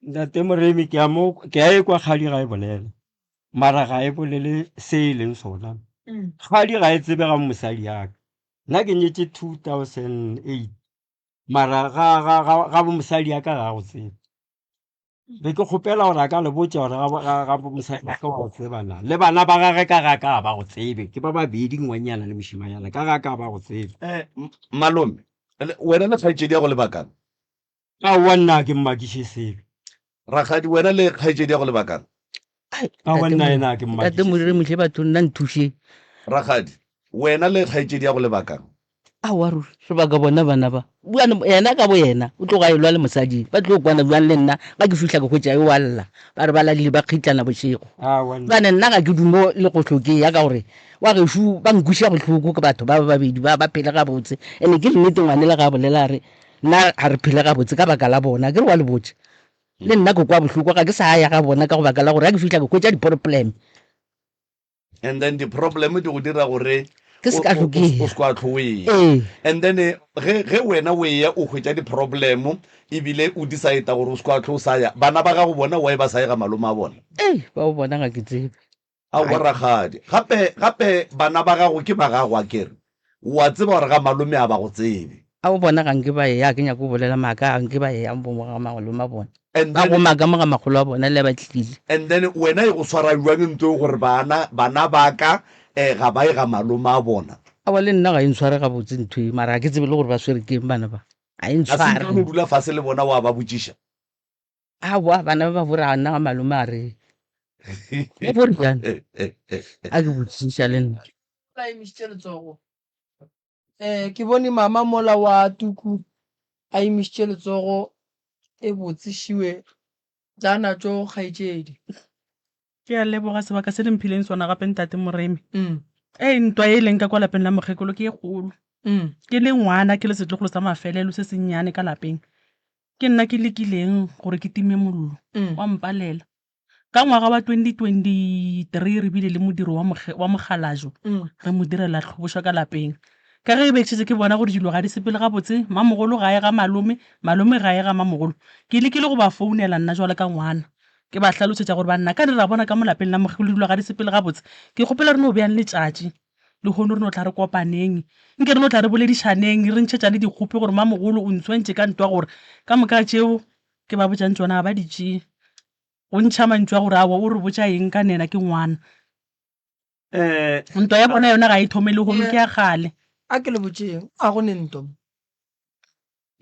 Ntate Moremi ke a mo ke a ekwa kgadi ga e bolela mara ga e bolele se e leng sona. Kgadi ga e tsebe ga mosadi ya ka. Nna ke nyetše 2008 mara ga ga ga ga bo mosadi ya ka ga go tsebe. Be ke kgopela gore a ka le botša gore ga bo- ga ga bo mosadi wa ka wa go tseba na. Le bana ba gage ka ga ka ga ba go tsebe. Ke ba babedi ngwanyana le mošimanyana ka ga ka ba go tsebe. Eh, m- malome, le- wena le kgaetšedi ya go lebakang? Aowa nna ga ke mmakiše selo. Rakgadi, wena le kgaetšedi ya go lebakang? Aowa nna yena ga ke Ntate mmakiše Modiri selo. mohle batho nna nthušeng. Rakgadi, wena le kgaetšedi ya go lebakang? Aowa ruri re baka bona bana ba. Bjale yena ka boyena o tloga a elwa le mosadi. Ba tlo kwana bjang le nna ga ke fihla ke hwetša yo a lla. Ba re ba ladile ba kgitlana bošego. Aowa nna. Bjale nna ga ke dumo le go hloke ya ka gore wa gešo ba nkweša bohloko ke batho ba ba babedi ba ba phele gabotse. Ene ke nnete ngwanela ga a bolela a re Nna ga re phele gabotse ka baka la bona, ke re wa le botša. Le nna ke kwa bohloko, ga ke sa ya ga bona ka go baka la gore ga ke fihla ke hwetša di-problem. And then di-problem di go dira gore Ke se ka o- o- hlo ke o ya. se kwa hlo o eya. Ee. And then eh, ge ge wena o eya o hwetša di-problem ebile o decide gore o se kwa hlo o sa ya, bana ba gago bona why ba sa ye ga malome a bona? Ei, ba o bona ga ke tsebe. Aowa rakgadi, gape gape bana ba gago ke ba gago akere? O a tseba gore ga malome a ba go tsebe. A o bona ga nke ba eya, ga ke nyake go bolela maaka, ga nke ba eya mo ga malome a bona. And Ba then, goma ka mo ga makgolo a bona le ba tlile. and then wena e go swara bjang ntho e gore bana bana ba ka eh, ga ba ye ga malome a bona? Aowa le nna ga e ntshware gabotse ntho e, mara ga ke tsebe le gore ba swere ke eng bana ba. Ga e Ga se ntshware. nke o no dula fase le bona wa ba botšiša? Aowa bana ba ba bora nna ga malome a re o bo riana a ke botšiša le nna. La emišitše letsogo. Eh, ke bone mama mola wa tuku a emišitše letsogo e botse šiwe tla natšo kgaetšedi. Ke a leboga sebaka se le mphileng sona gape ntate Moremi. Ee, ntwa e leng ka kwa lapeng la mokgekolo ke e kgolo. Ke le ngwana ke le setlogolo sa mafelelo se sennyane ka lapeng. Ke nna ke lekileng gore ke time mollo, wa mpalela. Ka ngwaga wa 2023 re bile le modiro wa, wa mokgalajwa, re mo direla tlhobošo ka lapeng. Ka ge e be ke šetše ke bona gore dilo ga di sepele gabotse, mamogolo ga a ye ga malome, malome ga a ye ga mamogolo, ke lekile go ba founela nna jwalo ka ngwana, ke ba hlalosetša gore banna ka re ra bona ka mo lapeng la mokgekolo dilo ga di sepele gabotse, ke kgopela re no beang letšatši lehono re no tla re kopaneng, nke re no tla re boledišaneng, re ntšhetšane dikgopi gore mamogolo o ntshwentše ka ntwa gore ka moka tšeo ke ba botšang tšona ga ba di tšee. Go ntšha mantšu a gore aowa o re botša eng ka nena ke ngwana. Eh, Ntwa ya bona yona ga e thome lehono ke ya kgale. A ke le botšeng, a go ne ntwa mo.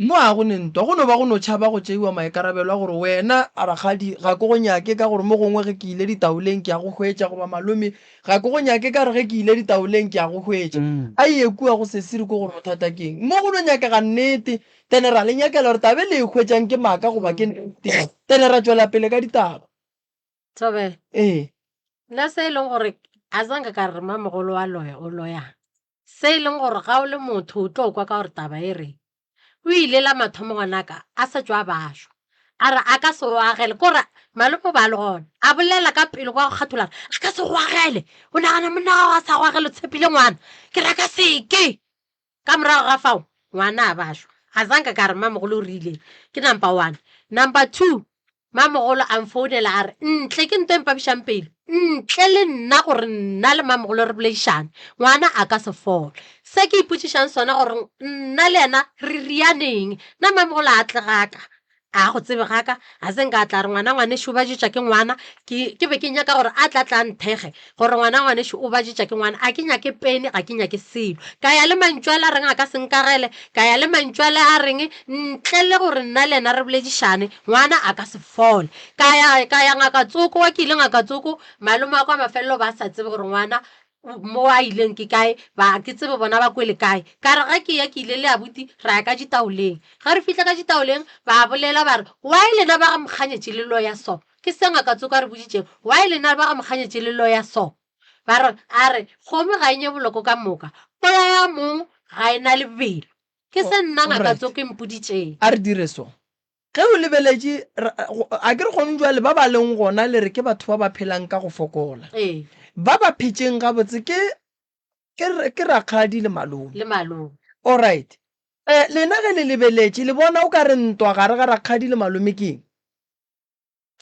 Mo a go ne ntwa, go no ba go no tšhaba go tšeiwa maikarabelo a gore wena a rakgadi ga ke go nyake ka gore mo gongwe ge ke ile ditaoleng ke a go hwetša goba malome ga ke go nyake ka re ge ke ile ditaoleng ke a go hwetša. A ye kua go sesiri ko gore bothata ke eng. Mo go no nyakega nnete, tene ra le nyakela gore taba e le e hwetšang ke maaka goba ke nnete, tene ra tšwela pele ka ditaba. Thobela. Ee. Nna se e leng gore a zanka ka re mamogolo wa loya o loyang. Se e leng gore ga o le motho o tlo kwa ka gore taba e reng. O ile la mathomo ngwanaka a sa tšwa bašwa. A re a ka se o agele kore malome o ba le gona. A bolela ka pelo kwa go kgathola a ka se go agele. O nagana monna gago a sa go agele o tshepile ngwana. Ke re a ka seke. Ka morago ga fao ngwana a ba šwa. A zanka ka re mamogolo o rile ke number one. Number two, mamogolo a mfounela a re ntle ke nto e mpabišang pelo ntle le nna gore nna le mamogolo re boledišane ngwana a ka se fole. Se ke ipotšišang sona gore nna le yena re rianeng na mamogolo a tle gaka A go tsebe ga ka, a se nka tla re ngwana ngwanešu o bajetša ke ngwana, ke, ke be ke nyaka gore a tla tla nthekge, gore ngwana ngwanešu o bajetša ke ngwana, a ke nyake peni, ga ke nyake selo. Ka ya le mantšu ale a reng a ka se nkagele, ka ya le mantšu ale a reng ntle le gore nna le yena re boledišane, ngwana a ka se fole. Ka ya, ka ya ngaka tsoko, wa ke ile ngaka tsoko, malome wa kwa mafelelo ba sa tsebe gore ngwana mo a ileng ke kae, ba ke tsebe bona ba kwele kae. Ka re ge ke ya ke ile le abuti ra ya ka ditaoleng. Ge re fihla ka ditaoleng ba bolela ba re why lena ba ga Mokganyetši le loya so? Ke se ngaka Tsoko a re boditšego, why lena ba ga Mokganyetši le loya so? Ba re a re kgomo ga e nye boloko ka moka, pola ya mong ga e na lebelo. Ke se nna ngaka Tsoko e mpoditšeng. A re dire so. Ge o lebeletše, a ke re gone jwale ba ba leng gona le re ke batho ba ba phelang ka go fokola. Ee. Ba ba phetšeng gabotse ke, ke, ke rakgadi le malome. Le malome. Alright. Eh, lena ge le lebeletše, le bona o ka re ntwa gare ga rakgadi le malome ke eng?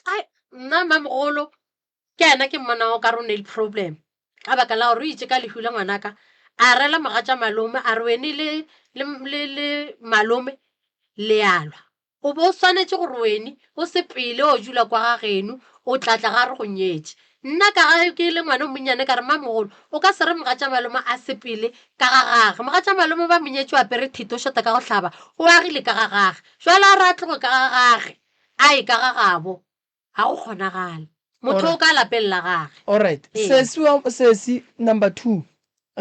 Ai, nna mamogolo ke yena ke mmonago o ka re o ne le problem ka baka la gore o itše ka lehu la ngwanaka a rela mogatša malome a re wene le, le, le, le malome le a lwa. O be o swanetše gore wene o sepele o dula kwa ga geno o tla tla ga re go nyetše. Nna ka ga ke le ngwana o monnyane ka re mamogolo o ka se re mogatša malome a sepele ka ga gage. Mogatša malome ba mo nyetše o apere thito o šota ka go hlaba o agile ka ga gage. Jwale a re a tloge ka ga gage. A e ka ga gabo, ga go kgonagale. Motho o ka lapeng la gage. Alright. Ee. Sesi wa, sesi number 2.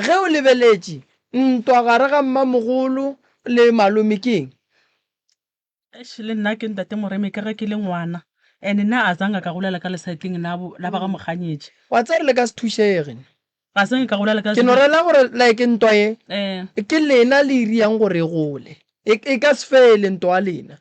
Ge o lebeletše, ntwa gare ga mmamogolo le malome ke eng? Eish le nna ke ntate Moremi ka ge ke le ngwana and nna a zanga ka golela ka lesaeteng la bo la ba ga Mokganyetši. Wa tseba le ka se thušege. Ga se nke ka golela ka Ke no rela gore like ntwa ye Eh. ke lena le iriyang gore e gole. E, e ka se fele ntwa ya lena.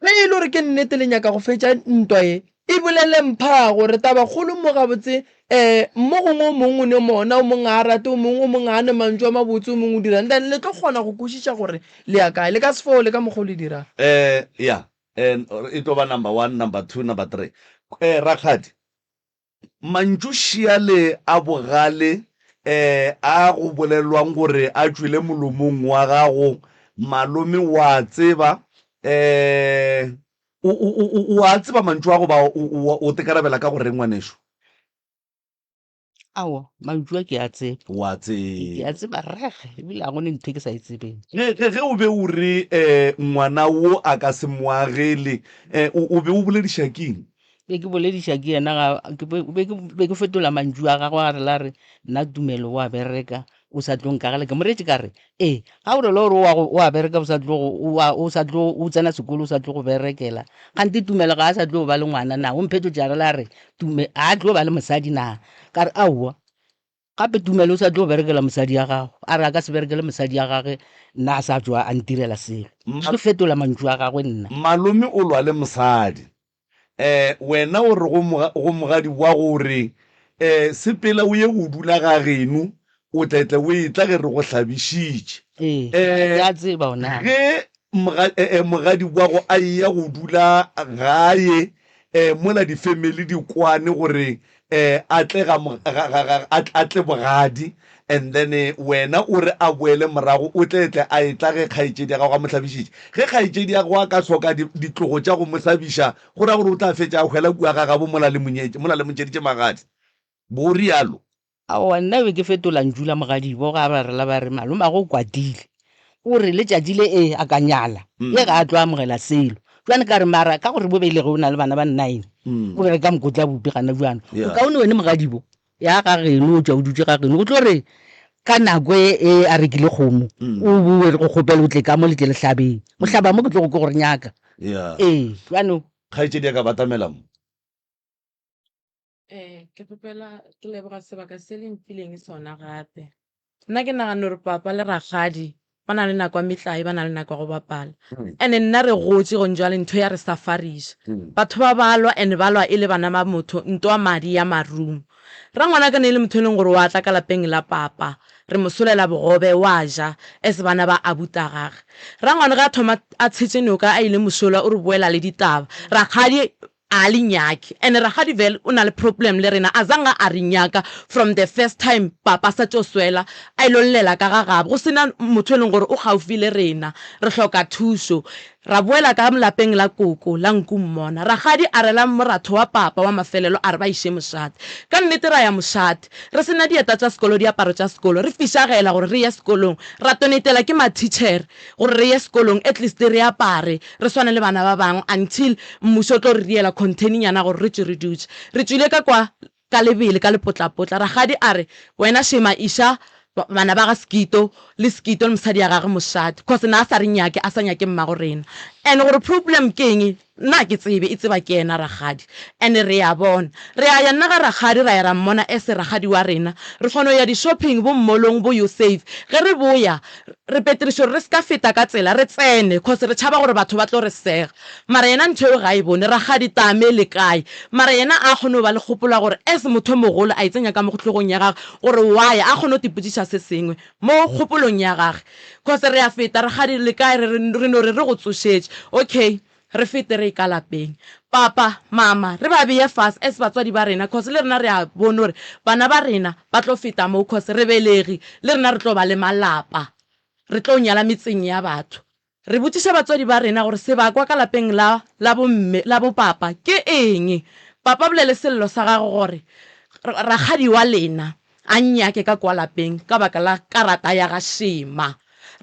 Ge e le gore ke nnete le nyaka go fetša ntwa ye, e boleleng phaa gore tabakgolo mo gabotse um mo gongwe o mongwe o ne mona, o mongwe ga a rate o mongwe, o mongwe ga a ne mantšu a mabotse, o mongwe o dirang, then le tlo kgona go kwešiša gore le ya kae. Le ka se fole ka mokgwa o le dirang. Um ya, um e tlo ba number one, number two, number three. Um rakgadi, Mantšu šiale a bogale a go bolelwang gore a tšwele molomong wa gago, malome o a tseba. O, o, o, o a tseba mantšu a goba o, o, o tekarabela ka go reng ngwanešu? Aowa, mantšu a ke a tseba. O a tseba. Ke a tseba rege, ebile ga go ne ntho e ke sa e tsebeng. Ge, ge, ge o be o re um ngwana wo a ka se mo agele, um o, o be o bolediša ke eng? Be ke bolediša ke yena, ga, ke be, be ke, be ke fetola mantšu a gagwe a re la re, nna Tumelo o a bereka, o sa tlo nkagela. Ke mo reetše ka re, Ee, ga o rela gore o a go, o a bereka o sa tlo go, o a, o sa tlo, o tsena sekolo o sa tlo go berekela, kganthe Tumelo ga a sa tlo ba le ngwana na? O mphetotše a rela a re, Tume, ga a tlo ba le mosadi na? Ka re, Aowa, gape Tumelo o sa tlo berekela mosadi ya gago. A re a ka se berekele mosadi ya gage, nna a sa tšwa a ntirela selo. Ke fetola mantšu a gagwe nna. Malome o lwa le mosadi. Eh, wena o re go, go mogadi wa gore, eh, sepela o ye go dula ga geno. O tla tla o etla ge re go hlabišitše. Ee, Eh, ke a tseba ona. Ge moga, eh, eh, mogadi wa go a eya go dula gae, eh, mola difemeli di kwane gore eh, a tle ga, ga, ga, ga, a, a tle bogadi, and then eh, wena o re a boele morago, o tle tle a etla ge kgaetšedi ya gago a mo hlabišitše. Ge kgaetšedi ya gago a ka hloka di, ditlogo tša go mo hlabiša, go ra gore o tla fetša a hwela kua ga gabo mola le mo nyetše, mola le mo ntšheditše magadi. Bo rialo. Aowa, nna be ke fetola ntšu la mogadibo ga ba rela ba re malomago o kwatile. O re letšatši le e a ka nyala, ye ga a tlo amogela selo. Bjane ka re mara ka gore bo belege o na le bana ba nine, o bereka mokotla bupi gana bjano. O kaone wene mogadibo ya ga geno o tšwa o dutše ga geno o tlo re ka nako e e a rekile kgomo o boe re go kgopele o tle ka mo le tle le hlabeng. Mohlaba mo ke tlo go ke gore nyaka. Ee, bjano. Kgaetšedi ya ka batamela mo. Ee, ke kgopela ke leboga sebaka se le mphileng sona gape. Nna ke nagana gore papa le rakgadi ba na le nako ya metlae, ba na le nako ya go bapala. And-e nna re gotše gone jwale ntho ya re safariša. Batho ba ba lwa and ba lwa e le bana ba motho, ntwa madi ya marumo. Rangwanaka ne e le motho e leng gore wa tla ka lapeng la papa, re mo solela bogobe wa ja as bana ba abuta gage. Rangwane ge a thoma a tshetše noka a ile mošola o re boela le ditaba. Rakgadi A le nyake and rakgadi vele o na le problem le rena a zanga a re nyaka from the first time papa sa tšo swela a ilo llela ka ga gabo go sena motho e leng gore o gaufi le rena re hloka thušo ra boela ka lapeng la koko la nku mmona rakgadi a rela moratho wa papa wa mafelelo a re ba iše mošate ka nnete ra ya mošate re sena dieta tša sekolo diaparo tša sekolo re fišagela gore re ye sekolong ra tonetela ke mathitšhere gore re ye sekolong at least re apare re swane le bana ba bangwe until mmušo o tlo re diela container-nyana gore re tšwe re dutše. Re tšwile ka kwa ka lebele ka lepotlapotla. Rakgadi a re, Wena Shema iša bana ba ga Sekito le Sekito le mosadi ya gagwe mošate cause na a sa re nyake a sa nyake mmago rena. And gore problem ke eng nna ha ke tsebe e tseba ke yena rakgadi. And re ya bona. Re a ya nna ga rakgadi ra ya ra mmona as rakgadi wa rena. Re kgona go ya di shopping bo mmolong bo Usave. Ge re boya Re petrišo gore re se ka feta ka tsela re tsene cause re tšhaba gore batho ba tlo re sega. Mara yena ntho eo ga a e bone. Rakgadi Tame le kae? Mara yena a kgone go ba le kgopolo ya gore as motho o mogolo a e tsenya ka mo hlogong ya gagwe gore why a kgone go tipotšiša se sengwe mo kgopolong ya gagwe. Cause re a feta rakgadi le kae re re re no re re go tsošetše. Okay re fete re ye ka lapeng. Papa, mama re ba beye fase as batswadi ba rena cause le rena re a bone gore bana ba rena ba tlo feta mo cause re belegi le rena re tlo ba le malapa re tlo nyala metseng ya batho. Re botšiša batswadi ba rena gore sebakwa ka lapeng la la bo mme la bo papa ke eng. Papa bolele sello sa gagwe gore rakgadi wa lena a nnyake ka kwa lapeng ka baka la karata ya ga Shema.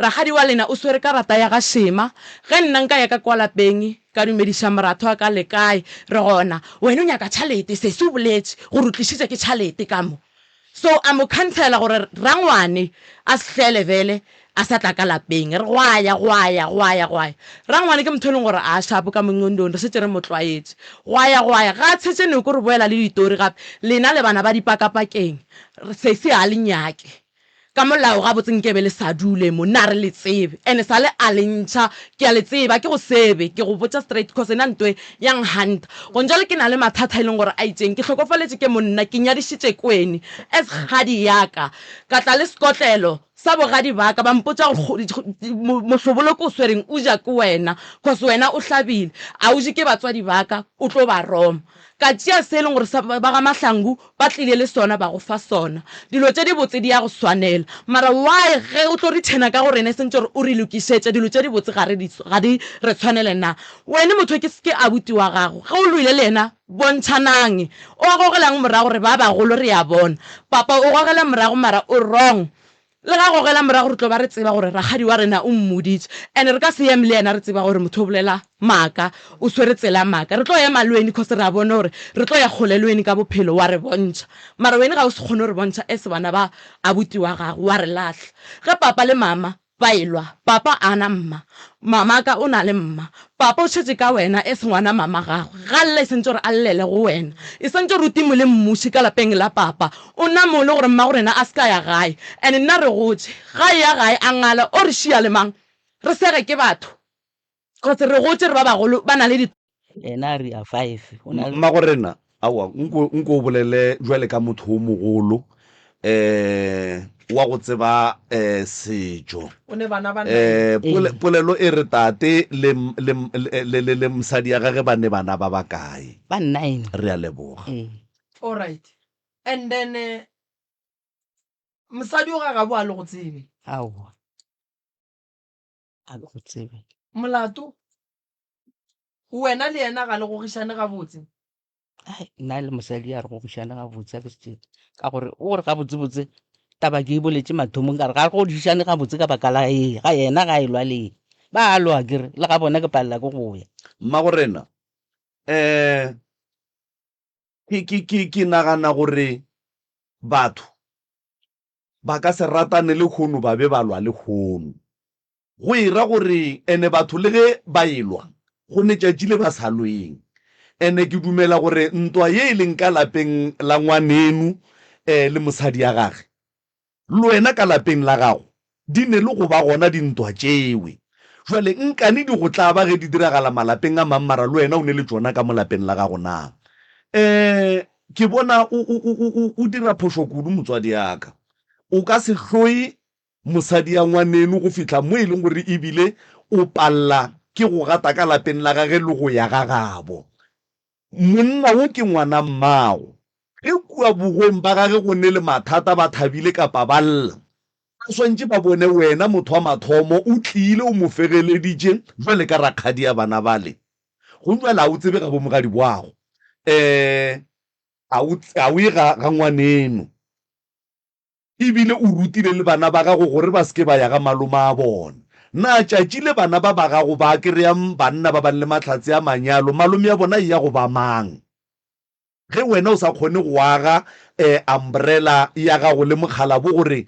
Rakgadi wa lena o swere karata ya ga Shema. Ge nna nka ya ka kwa lapeng ka dumediša moratho wa ka le kae, re gona. Wena o nyaka tšhalete, sesi o boletše gore o tlišitše ke tšhalete ka mo. So a mo khansela gore rangwane a se hlele bjale a sa tla ka lapeng. Re gwa ya, gwa ya, gwa ya, gwa ya. Rangwane ke motho e leng gore a shapo ka mongondong, re šetše re mo tlwaetše. Gwa ya, gwa ya. Ga a tshetše noko re boela le ditori gape. Lena le bana ba dipakapakeng, sesi ga le nyake. Ka molao gabotse nkebe le sa dule mo, na re le tsebe. And sa le a le ntšha, ke a le tseba, ke go sebe, ke go botša straight cause nna ntwe ya nghanta. Gong jwale ke na le mathata e leng gore a itšeng, ke hlokofaletše ke monna, ke nyadišitše kweni as kgadi ya ka, ka tla le sekotlelo sa bogadi ba ka, ba mpotša gore mohlobolo ke o swereng o ja ke wena cause wena o hlabile, a o je ke batswadi ba ka, o tlo ba roma. Ka tšea se e leng gore sa ba ga Mahlangu ba tlile le sona ba go fa sona. Dilo tše dibotse di ya go swanela. Mara why ge o tlo rithena ka go rena e sentše gore o re lokišetše dilo tše dibotse ga re di ga di re tshwanele na? Wene motho ke ke abuti wa gago ge o lwele le yena bontšhanang. O a gogelang morago re ba bagolo re a bona. Papa o gogela morago mara o wrong. Le ga gogela morago re tlo ba re tseba gore rakgadi wa rena o mmoditše and re ka se eme le yena re tseba gore motho o bolela maaka o swere tsela ya maaka. Re tlo ema le wene cause re a bona gore re tlo ya kgole le wene ka bophelo wa re bontšha mara wene ga o se kgone go re bontšha as bana ba abuti wa gago wa re lahla. Ge papa le mama ba elwa papa a na mma Mamaka o na le mma. Papa o šetše ka wena e se ngwana mama gagwe. Ga lle e sentše gore a llele go wena. E sentše gore o timole mmuši ka lapeng la papa. O namole gore mmago rena a se ka ya gae. And nna re gotše. Ga eya gae a ngala o re šia le mang? Re sege ke batho. Cause re gotše re ba bagolo ba na le di. Yena a re ya five. O na le. Mmagorena, Aowa, nko, nko o bolele bjale ka motho o mogolo. Um wa go tseba um setšo. O ne bana ba Um nine. Ee. Polelo e re tate le, le, le, le, le mosadi ya gage ba ne bana ba bakae? Ba nine. Re a leboga. Ee. All right. And then eh, mosadi o ga gabo a le go tsebe. Aowa. A le go tsebe. Molato wena le yena ga le gogišane gabotse. Ai, nna le mosadi a re gogišane gabotse a ke se tsebe. Ka gore o gore gabotsebotse taba ke e boletše mathomong ka re ga re godišane gabotse ka baka la ee ga yena ga e lwa le eng. Ba a lwa ke re le ga bona ke palela ke go ya. Mmagorena, um ke, ke, ke, ke nagana gore batho ba ka se ratane lehono ba be ba lwa lehono. Go e ra gore ene batho le ge ba elwa, go ne tšatši le ba sa lweng. Ene ke dumela gore ntwa ye e leng ka lapeng la ngwanenu le mosadi ya gage, le wena ka lapeng la gago, di ne le go ba gona dintwa tšewe. Jwale nkane di go tlaba ge di diragala malapeng a mang mara le wena o ne le tšona ka mo lapeng la gago na? Ke bona o, o, o, o, o dira phošo kudu motswadi ya ka. O ka se hloye mosadi ya ngwaneno go fihla mo e leng gore e bile o palela ke go gata ka lapeng la gage le go ya ga gabo. Monna wo ke ngwana mmago. Ge kua bogweng ba gage go ne le mathata ba thabile kapa ba lla, ba swantše ba bone wena motho wa mathomo o tlile o mo fegeleditše bjale ka rakgadi ya bana bale. Go bjale a o tsebe ga bomogadi bwago. Um a o, a o ye ga, ga ngwaneno. E bile o rutile le bana ba gago gore ba se ke ba ya ga malome a bona. Na tšatši le bana ba ba gago ba kry-ang banna ba bang le mahlatse a manyalo, malome a bona e ya go ba mang? Ge wena o sa kgone go aga umbrella ya gago le mokgalabo gore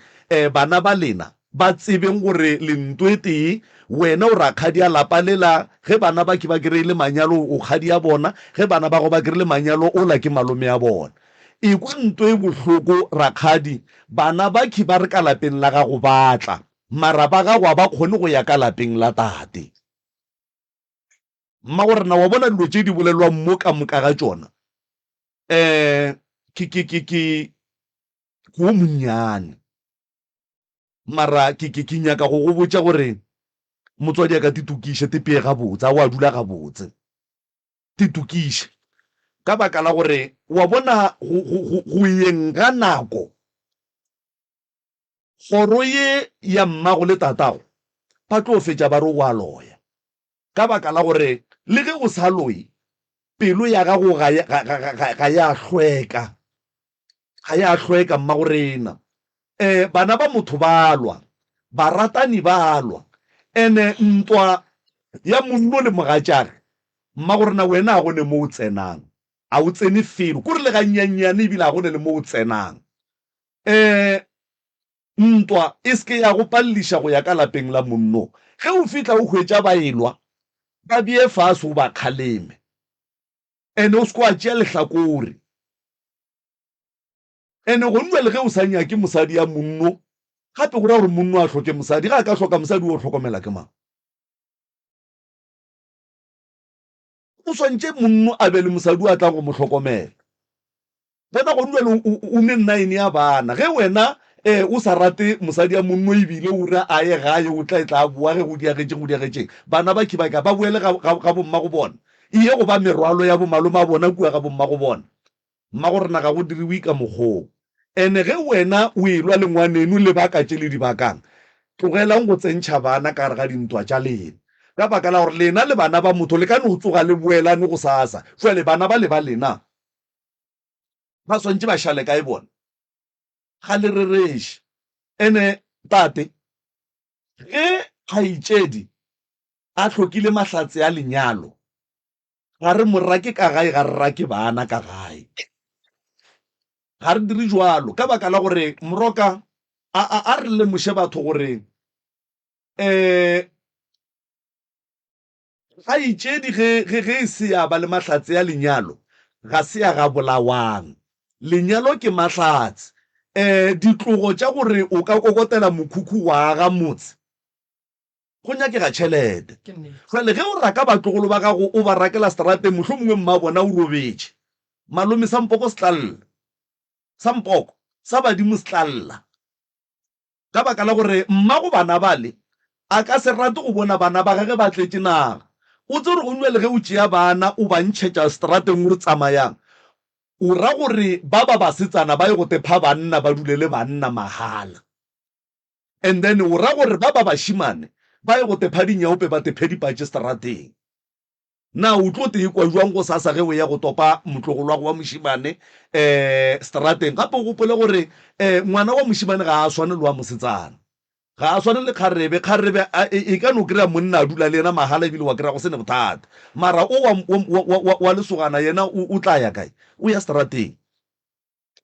bana ba lena ba tsebeng gore le nto e tee, wena o rakgadi a lapa lela, ge bana ba ke ba kry-ile manyalo o kgadi a bona, ge bana ba gago ba kry-ile manyalo ola ke malome a bona. Ekwa nto e bohloko rakgadi, bana bakhi ba re ka lapeng la gago ba tla, mara ba gago a ba kgone go ya ka lapeng la tate. Mmagorena wa bona dilo tše di bolelwang mo ka moka ga tšona, um ke, ke, ke, ke, ke wo monnyane. Mara ke, ke, ke nyaka go go botša gore motswadi a ka te tokiše, te peye gabotse, a wa dula gabotse. Itokiše, ka baka la gore wa bona go, go, go, go yeng ga nako, kgoro ye ya mmago le tatago ba tlo fetša ba re o a loya, ka baka la gore le ge o sa loye, pelo ya gago ga, ga, ga, ga, ga ya hlweka. Ga ya hlweka, mmagorena. Um bana ba motho ba lwa, baratani ba lwa, ene ntwa ya monno le mogatšage, mmagorena wena ga go ne mo o tsenang, a o tsene felo, kore le gannyannyane ebile ga go ne le mo o tsenang. Um ntwa e se ke ya go paleliša go ya ka lapeng la monno. Ge o fihla o hwetša ba elwa, ba bee fase o ba kgaleme, ene o se ke wa tšea lehlakore. Ene gone bjale ge o sa nyake mosadi ya monno, gape go ra gore monno a hloke mosadi. Ge a ka hloka mosadi, o hlokomela ke mang? O swantše monno a be le mosadi o a tlang go mo hlokomela. Bona gone bjale o ne nine ya bana. Ge wena eh, o sa rate mosadi ya monno ebile o re a ye gae o tla e tla boa ge go diagetšeng go diagetšeng, bana ba ba ka ba boele ga, ga, ga bomma go bona. E ye go ba merwalo ya bomalome a bona kua ga bomma go bona. Mmagorena ga go diriwe ka mokgoo. Ene ge wena o elwa le ngwaneno le baka tše le di bakang, tlogelang go tsentšha bana ka gare ga dintwa tša lena. Ka baka la gore lena le bana ba motho le ka no tsoga le boelane gosasa. Jwale bana bale ba lena ba swantše ba šale kae bona? Ga le rereše. Ene tate, ge kgaetšedi a hlokile mahlatse a lenyalo, Ga re mo rake ka gae, ga re rake bana ka gae. Ga re dire jwalo ka baka la gore Moroka a, a, a re lemoše batho gore um kgaetšedi ge, ge, ge e se ya ba le mahlatse a lenyalo, ga se ya ga bolawang. Lenyalo ke mahlatse. Um ditlogo tša gore o ka kokotela mokhukhu wa aga motse, Go nyakega tšhelete. Jwale ge o raka batlogolo ba gago o ba rakela seterateng, mohlomongwe mmabona o robetše. Malome sa mpoko se tla lla. Sa mpoko. Sa badimo se tla lla. Ka baka la gore mmago bana bale a ka se rate go bona bana ba gage ba tletše naga. O tsebe gore gongwe le ge o tšea bana o ba ntšhetša seterateng o re tsamayang, o ra gore ba ba basetsana ba ye go tepha banna ba dule le banna mahala. And then o ra gore ba ba bašemane ba ye go tepha dinyaope ba tephe dipatše seterateng. Na o tlo te kwa bjang gosasa ge o ya go topa motlogolwago wa mošemane um seterateng? Gape o gopole gore um ngwana wa mošemane ga a swane le wa mosetsana. Ga a swane le kgarebe. Kgarebe e, e ka no kry-a monna a dula le yena mahala ebile wa kry-a go se ne bothata. Mara o wa, wa, wa, wa, wa lesogana yena o, o tla ya kae? O ya seterateng.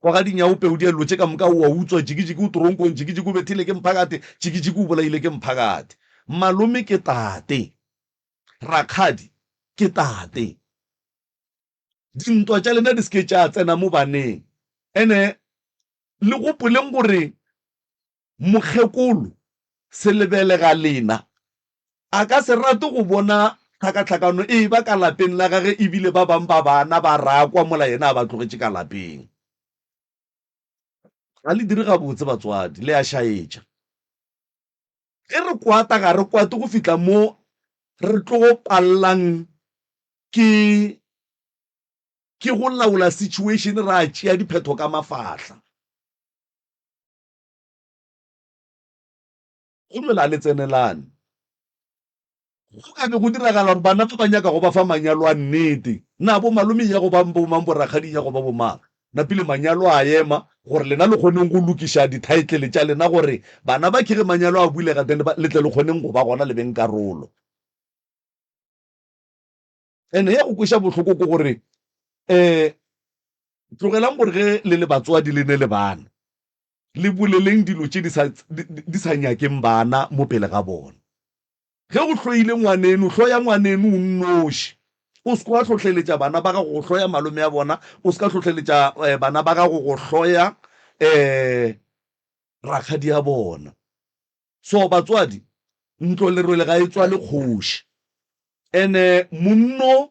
Kwa ga dinyaope o dia dilo tše ka moka, o a utswa, jikijiki o toronkong, jikijiki o bethile ke mphakate, jikijiki o bolaile ke mphakate. Malome ke tate. Rakgadi ke tate. Dintwa tša lena di se ke tša tsena mo baneng. Ene le gopoleng gore mokgekolo selebelega lena a ka se rate go bona tlhakatlhakano e eba ka lapeng la gage ebile ba bang ba bana ba rakwa mola yena a ba tlogetše ka lapeng. Ga le dire gabotse batswadi, le a šaetša. Ge re kwata ga re kwate go fihla mo re tlogo pallang ke ke go laola situation ra tšea diphetho ka mafahla. Go jwale a le tsenelane. Go ka be go diragala gore bana ba ba nyaka go ba fa manyalo a nnete. Na bo malome ya go ba bo mang, bo rakgadi ya go ba bo mang? Napile manyalo a ema gore lena le kgoneng go lokiša dithaetlele tša lena gore bana ba ke ge manyalo a bulega then le tle le kgoneng go ba gona le beng karolo. Ene ya go kweša bohloko ke gore um tlogelang gore ge le le batswadi le ne le bana le boleleng dilo tše di sa, di sa nyakeng bana mo pele ga bona. Ge o hloile ngwaneno, hloya ngwaneno o nnoši. O se ke wa hlohleletša bana ba gago go hloya malome a bona, o se ka hlohleletša bana ba gago go hloya um rakgadi a bona. So batswadi, ntlo lerwele ga e tswale kgoši. Ene monno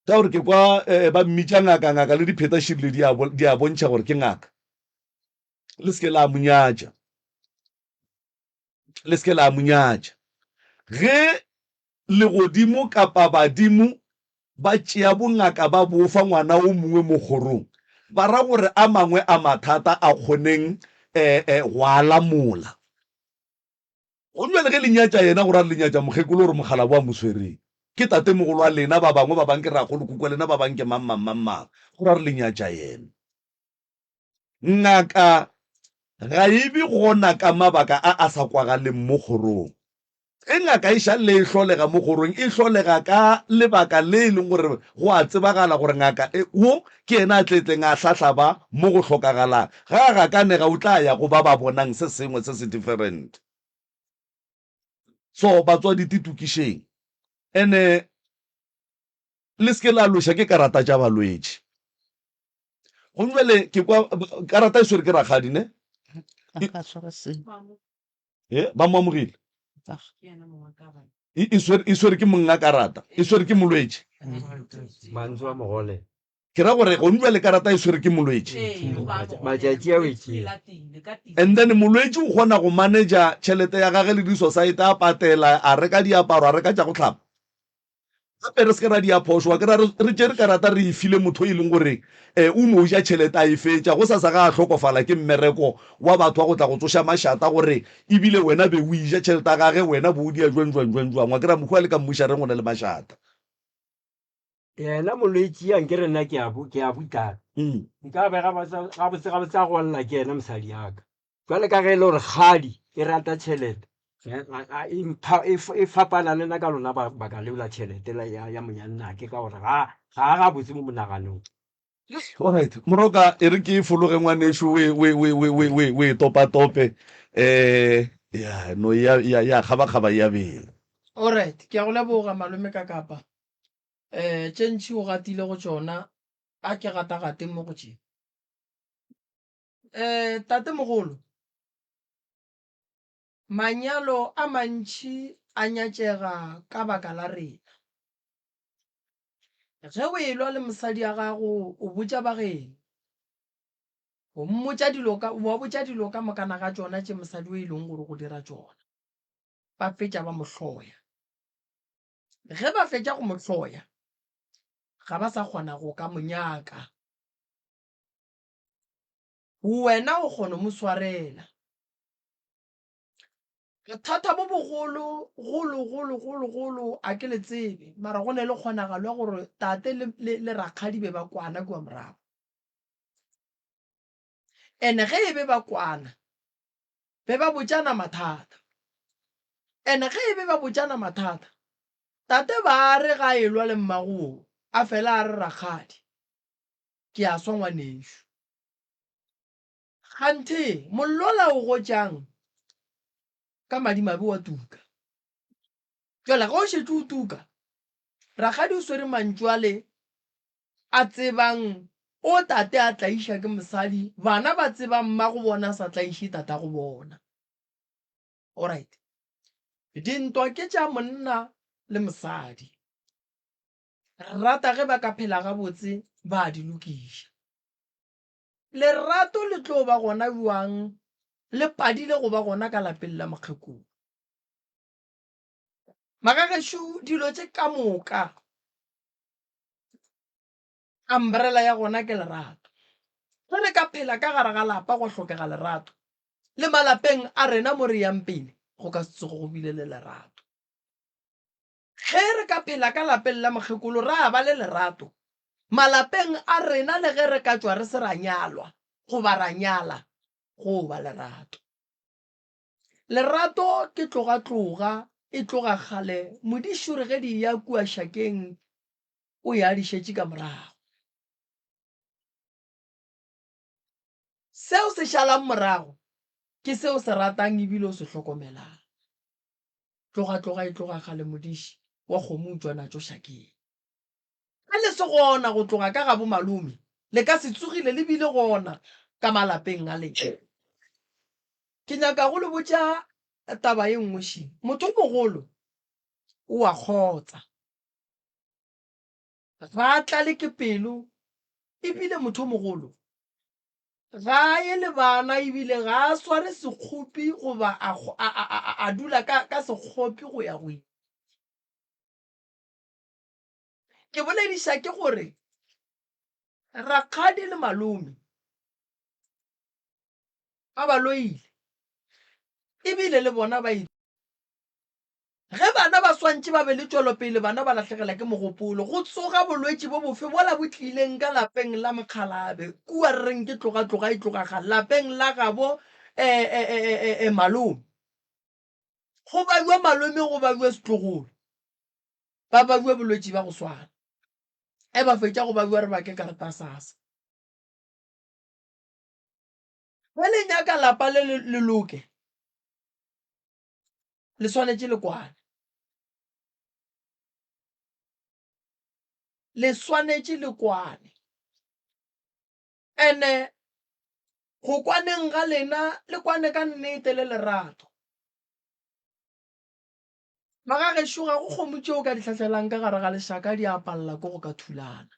Ka gore ke kwa ba mmitša ngaka, ngaka le dipheta širile di a, di a bontšha gore ke ngaka. Le se ke la mo nyatša. Le se ke la mo nyatša. Ge legodimo kapa badimo ba tšea bongaka ba bo fa ngwana o mongwe mo kgorong, ba ra gore a mangwe a mathata a kgoneng go a lamola. Gomme bjale ge le nyatša yena, go ra le nyatša mokgekolo gore mokgalabo a mo swereng. Ke tatemogolo wa lena, ba bangwe ba bang ke rakgolokhukhu wa lena, ba bang ke mang, mang, mang, mang. Go ra re le nyatša yena. Ngaka ga e be gona ka mabaka a a sa kwagaleng mo kgorong. Ge ngaka e šalle e hlolega mo kgorong, e hlolega ka lebaka le e leng gore go a tsebagala gore ngaka e, wo ke yena a tletleng a hlahlaba mo go hlokagalang. Ga a gakanega o tla ya go ba ba bonang se sengwe se se different. So batswadi titokišeng ene le se ke la lweša ke karata tša balwetši. Gomme bjale ke kwa karata e swere ke rakgadi ne? E, ba mo amogile. E, e swere, e swere ke monga karata, e swere ke molwetši. Mantswe a mogole. Ke ra gore gone bjale karata e swere ke molwetši. Matšatši a wetšeng. And then molwetši o kgona go manager tšhelete ya gage le di-society a patela, a reka diaparo, a reka tša go hlapa. Gape re se ke ra dia phošo, wa kry-a re tšere karata re e file motho e leng gore um o no ja tšhelete a e fetša, gosasa ga a hlokofala ke mmereko wa batho wa go tla go tsoša mašata gore ebile wena be o e ja tšhelete ya gage, wena bo o dia jwang jwang jwang jwang, wa kry-a mohu a le ka mmušareng o na le mašata. Yena molwetši a nkere nna ke a ke a butlana. Nka be gabotse gabotse a golla ke yena mosadi ya ka. Jwale ka ge e le gore kgadi e rata tšhelete, e fapana le nna ka lona baka leo la tšhelete ya monyannake ka gore ga a gabotse mo monaganong. Alright, Moroka e re ke fologe ngwanešu o e topatope um ya no ya ya kgabakgaba ya bela. Alright, ke a go leboga malome ka kapa. Um tše ntši o gatile go tšona, a ke gatagate mo go tše. Um tatemogolo, manyalo a mantši a nyatšega ka baka la rena. Ge o elwa le mosadi ya gago o botša ba geno. O mmotša dilo ka, o ba botša dilo ka mokana ga tšona tše mosadi o e leng gore go dira tšona. Ba fetša ba mo hloya. Ge ba fetša go mo hloya, ga ba sa kgona go ka mo nyaka. Wena o kgona mo swarela. Bothata bo bogolo, golo, golo, golo, golo, a ke le tsebe, mara go ne le kgonagalo ya gore tate le, le, le rakgadi be ba kwana kua morago. Ene ge e be ba kwana, be ba botšana mathata. Ene ge e be ba botšana mathata, tate ba re ga elwa le mmago wo, a fela a re rakgadi, ke a swa ngwanešu. Kganthe mollola o gotšang ka madimabe wa tuka. Jwale ge o šetše o tuka, rakgadi o swere mantšu ale a tsebang o tate a tlaiša ke mosadi, bana ba tsebang mmago bona a sa tlaiše tatago bona. Alright. Dintwa ke tša monna le mosadi. Re rata ge ba ka phela gabotse ba di lokiša. Lerato le tlo ba gona bjang le padile go ba gona ka lapeng la mokgekolo? Magagešo dilo tše ka moka umbrella ya gona ke lerato. Ge re ka phela ka gare ga lapa gwa hlokega lerato, le malapeng a rena mo re yang pele go ka se tsoge go bile le lerato. Ge re ka phela ka lapeng la mokgekolo ra ba le lerato malapeng a rena le ge re ka tšwa re se ra nyalwa goba ra nyala go ba lerato. Lerato ke tloga-tloga, e tloga kgale, modišore ge di eya kua šakeng o ya a di šetše ka morago. Seo se šalang morago ke se o se ratang ebile o se hlokomelang. Tloga-tloga e tloga kgale modiši wa kgomo o tšwa natšo šakeng. Ge le se gona go tloga ka gabo malome, le ka se tsogile le bile gona ka malapeng a lena. Ke nyaka go le botša taba ye nngwe še, motho o mogolo o a kgotsa, ga a tlale ke pelo ebile motho o mogolo ga a ye le bana ebile ga a sware sekgopi goba a, a, a, a dula ka, ka sekgopi go ya go ile. Ke bolediša ke gore rakgadi le malome ba ba loile ebile le bona ba ge bana ba swantše ba be le tšwelopele bana ba lahlegela ke mogopolo go tsoga bolwetši bo bofe bola bo tlileng ka lapeng la mokgalabe kua re reng ke tloga tloga e tloga ga lapeng la gabo um malome go bajwa malome go bajwa setlogolo ba bajwa bolwetši ba go swana e ba fetša go bajwa re bake karata sasa ge le nyaka lapa le le loke le swanetše le kwane le swanetše le kwane ene go kwaneng ga lena le kwane ka nnete le lerato Magagešo ga go kgomo tšeo ka di hlahlelang ka gare ga lešaka di a palela ke go ka thulana.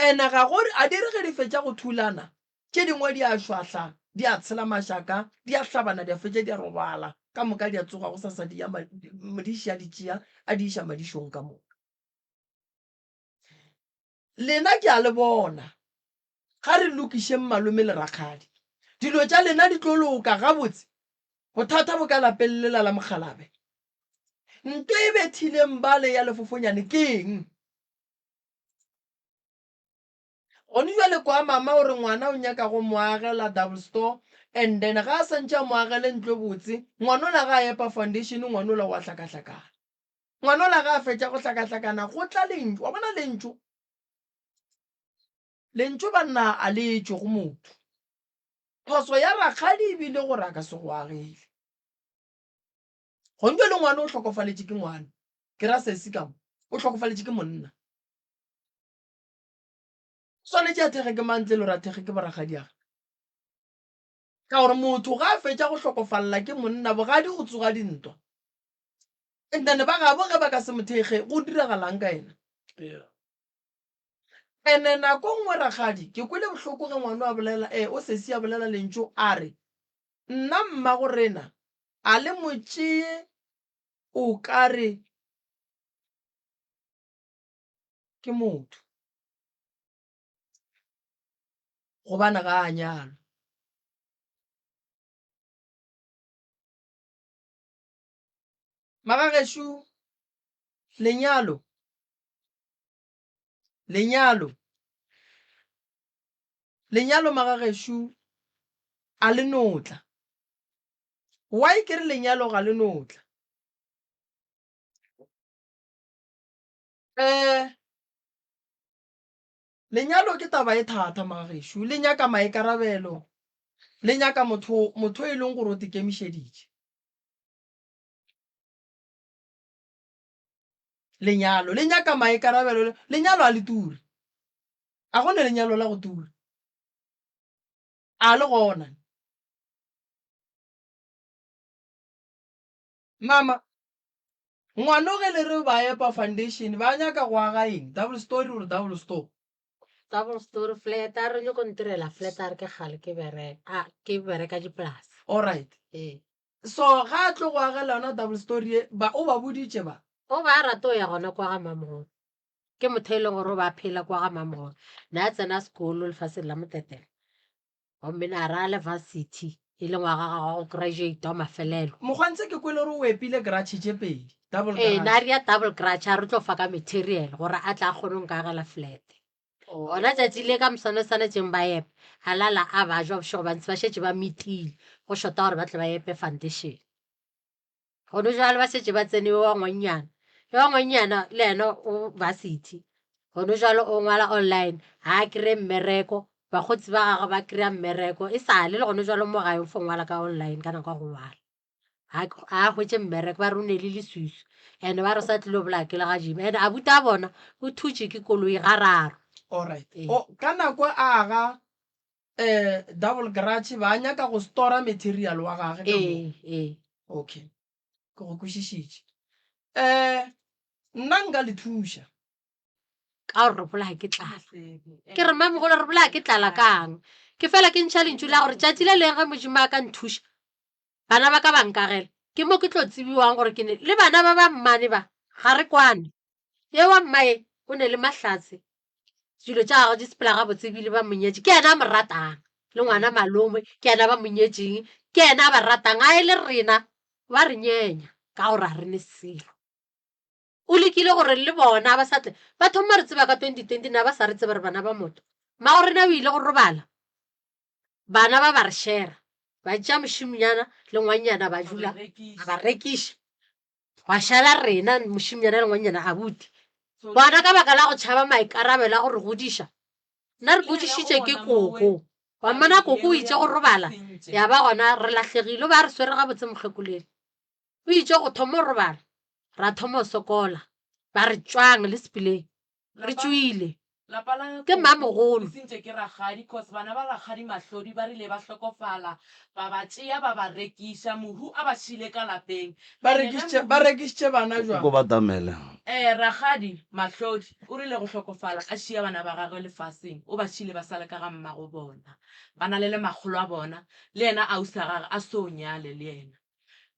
Ene ga go a di re ge di fetša go thulana tše dingwe di a šwahla, di a tshela mašaka, di a hlabana di a fetša di a robala ka moka di a tsoga gosasa di ya modiši a di tšea a di iša madišong ka moka. Lena ke a le bona. Ga re lokišeng malome le rakgadi. Dilo tša lena di tlo loka gabotse. Bothata bo ka lapeng lela la mokgalabe. Nto e bethileng bale ya lefofonyane ke eng? Gone jwale kwa mama o re ngwana o nyaka go mo agela double store and then ga a santše a mo agele ntlo e botse, ngwanola ga a epa foundation ngwanola wa hlakahlakana. Ngwanola ga a fetša go hlakahlakana go tla lentšu. Wa bona lentšu? Lentšu banna a le tšwe go motho. Phoso ya rakgadi e bile gore a ka se go agele. Gone le ngwana o hlokofaletše ke ngwana. Ke ra sesi ka mo. O hlokofaletše ke monna. O swanetše a thekge ke mang ntle le gore a thekge ke borakgadiage? Ka gore motho ga a fetša go hlokofalela ke monna bogadi go tsoga dintwa. And then ba gabo ge ba ka se mo thekge go diragalang ka yena? Ene nako nngwe rakgadi, ke kwele bohloko ge ngwano a bolela, ee, o sesi a bolela lentšu a re, Nna mmago rena a le mo tšeye o ka re ke motho, gobane ga a nyalwa. Magagešo, lenyalo, lenyalo, lenyalo magagešo a le no tla. Why ke re lenyalo ga le no tla? Um lenyalo ke taba e thata magagešo, le nyaka maikarabelo, le nyaka motho motho e leng gore o tekemišeditše. Lenyalo le nyaka maikarabelo, lenyalo a le ture. A go ne lenyalo la go tura? A le gona? Mama, ngwano ge le re ba epa foundation ba nyaka go aga eng? Double story or double store? Double story flat, a re nyoko ntirela flat a re ke kgale ke bereka, a ke bereka dipolase. Alright. Ee. So ga a tlo go agela yona double story ye, ba o ba boditše ba? O ba a rata o ya gona kwa ga mamogolo. Ke motho e leng gore o ba phela kwa ga mamogolo. Ne a tsena sekolo lefaseng la Motetela. Gomme ne a ra le varsity e le ngwaga gagwe wa go graduate wa mafelelo. Mokgwantse ke kwele gore o epile garage tše pedi, double Ee, ne a garage. ria double garage a re tlo fa ka material gore a tla a kgone go nkagela flat. Gona tšatši le ka moswane swanetšeng ba epe, a lala a ba jwa bošego ba ntse ba šetše ba metile go shota gore ba tle ba epe foundation. Gone jwale ba šetše ba tsene yo wa ngwannyana, yo wa ngwannyana le yena o varsity, gone jwale o ngwala online ga a kry-e mmereko, bakgotsi ba gagwe ba kry-a mmereko e sa le le gone jwale mo gae o fo ngwala ka online ka nako ya go ngwala. Ga a hwetše mmereko ba re o ne le leswiswi and ba re sa tlile bolaya ke le ga gym and abuti a bona o thutše ke koloi gararo. Alright. Ee. O, ka nako a aga eh double garage ba nyaka go stora material wa gage ka moo. Ee, ee. Okay. Ke go kwešišitše. Eh nna nka le thuša. Ka gore re bolaya ke tlala. Ke re mmamogolo re bolaya ke tlala kang? Ke fela ke ntšha lentšu la gore tšatši le leng ge Modimo a ka nthuša bana ba ka ba nkagela ke mo ke tlo tsebiwang gore ke ne le bana ba ba mmane ba ga re kwane. Ye wa mmae o ne le mahlatse dilo tša gagwe di sepela gabotse ebile ba mo nyetše ke yena a mo ratang le ngwana malome ke yena ba mo nyetšeng ke yena a ba ratang a e le rena ba re nyenya ka gore ga re ne selo. O lekile gore le bona ba sa tle ba thoma re tseba ka 2020 na ba sa re tsebe re bana ba motho. Mmago rena o ile go robala bana ba ba re shera ba tšea mošimnyana le ngwannyana ba dula ba ba rekiša gwa šala rena mošimnyana le ngwannyana abuti bona ka baka la go tšhaba maikarabelo a go re godiša nna re godišitše ke koko wa mmona koko o itše go robala ya ba gona re lahlegile o ba re swere gabotse mokgekoleng o itše go thoma go robala ra thoma go sokola ba re tšwang le sepeleng re tšwile Lapa la Ke koko mmamogolo. le sentše ke rakgadi cause bana ba rakgadi Mahlodi ba rile ba hlokofala ba ba tšea ba ba rekiša mohu a ba šile ka lapeng Ba ene ge rekišitše ba mohu rekišitše bana Ko jwang? batamele. Eh rakgadi Mahlodi o rile go hlokofala a šia bana ba gagwe lefaseng o ba šile ba sa le ka ga mmago bona ba na le le makgolo a bona le yena ausi a gage a so nyale le yena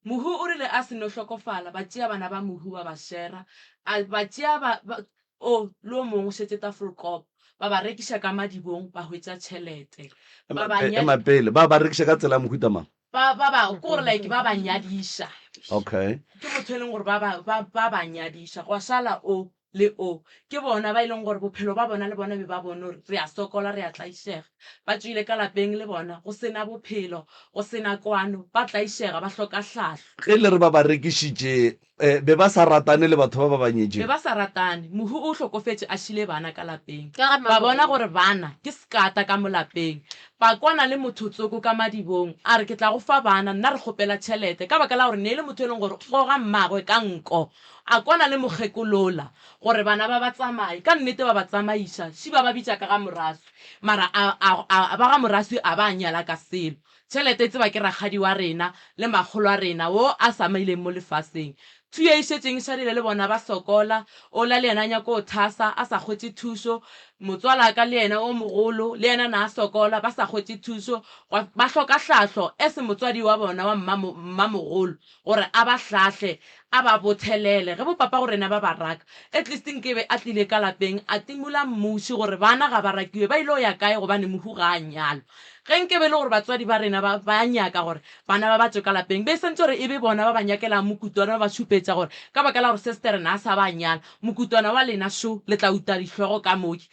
Mohu o rile a seno hlokofala, ba tšea bana ba mohu ba ba šera, a ba tšea ba, ba, o, le o mongwe o šetše Tafelkop, ba ba rekiša ka madibong, ba hwetša tšhelete. Ba ba Ema pele, ba ba rekiša ka tsela ya mohuta mang? Ba, ba ba, ke gore like ba ba nyadiša. Okay. Ke motho e leng gore ba ba, ba, ba ba nyadiša. Gwa šala o, le o. Ke bona ba e leng gore bophelo ba bona le bona be ba bone gore re a sokola, re a tlaišega. Ba tšwile ka lapeng le bona go se na bophelo, go se na kwano, ba tlaišega, ba hloka hlahlo. Ge le re ba ba rekišitše, be ba sa ratane le batho ba ba ba Be nyetšego? ba sa ratane. Mohu o hlokofetše a šile bana ka lapeng. Ka ga Ba bona mmamogolo. gore bana ke sekata ka mo lapeng. Ba kwana le motho tsoko ka madibong, a re, Ke tla go fa bana, nna re kgopela tšhelete. Ka baka la gore ne e le motho e leng gore o goga mmagwe ka nko. A kwana le mokgekolola gore bana ba ba tsamaye. Ka nnete ba ba tsamaiša, ši ba ba bitša ka ga Moraswi. Mara a, a, a, ba ga Moraswi a ba nyala ka selo. Tšhelete e tseba ke rakgadi wa rena le makgolo a rena wo a samaileng mo lefaseng. Thuye e šetšeng e šadile le bona ba sokola. Ola le yena a nyako thasa a sa hwetše thušo. Motswalaka le yena o mogolo le yena na a sokola ba sa hwetše thušo ba hloka hlahlo as motswadi wa bona wa mmamogolo gore a ba hlahle a ba bothelele ge bopapa go rena ba ba raka. At least nkebe a tlile ka lapeng a timola mmuši gore bana ga ba rakiwe ba ile go ya kae gobane mohu ga a nyalwa. Ge nkebe e le gore batswadi ba rena ba ba nyaka gore bana ba ba tšwe ka lapeng be e santše gore e be bona ba ba nyakelang mokutwana ba ba šupetša gore ka baka la gore sestere na a sa ba nyala Mokutwana wa lena šo, le tla uta dihlogo ka moki.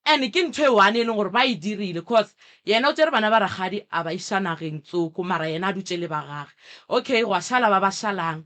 And ke ntho e one e leng gore ba e dirile cause yena o tšere bana ba rakgadi a ba iša nageng tsoko mara yena a dutše le ba gage. Okay gwa šala ba ba šalang.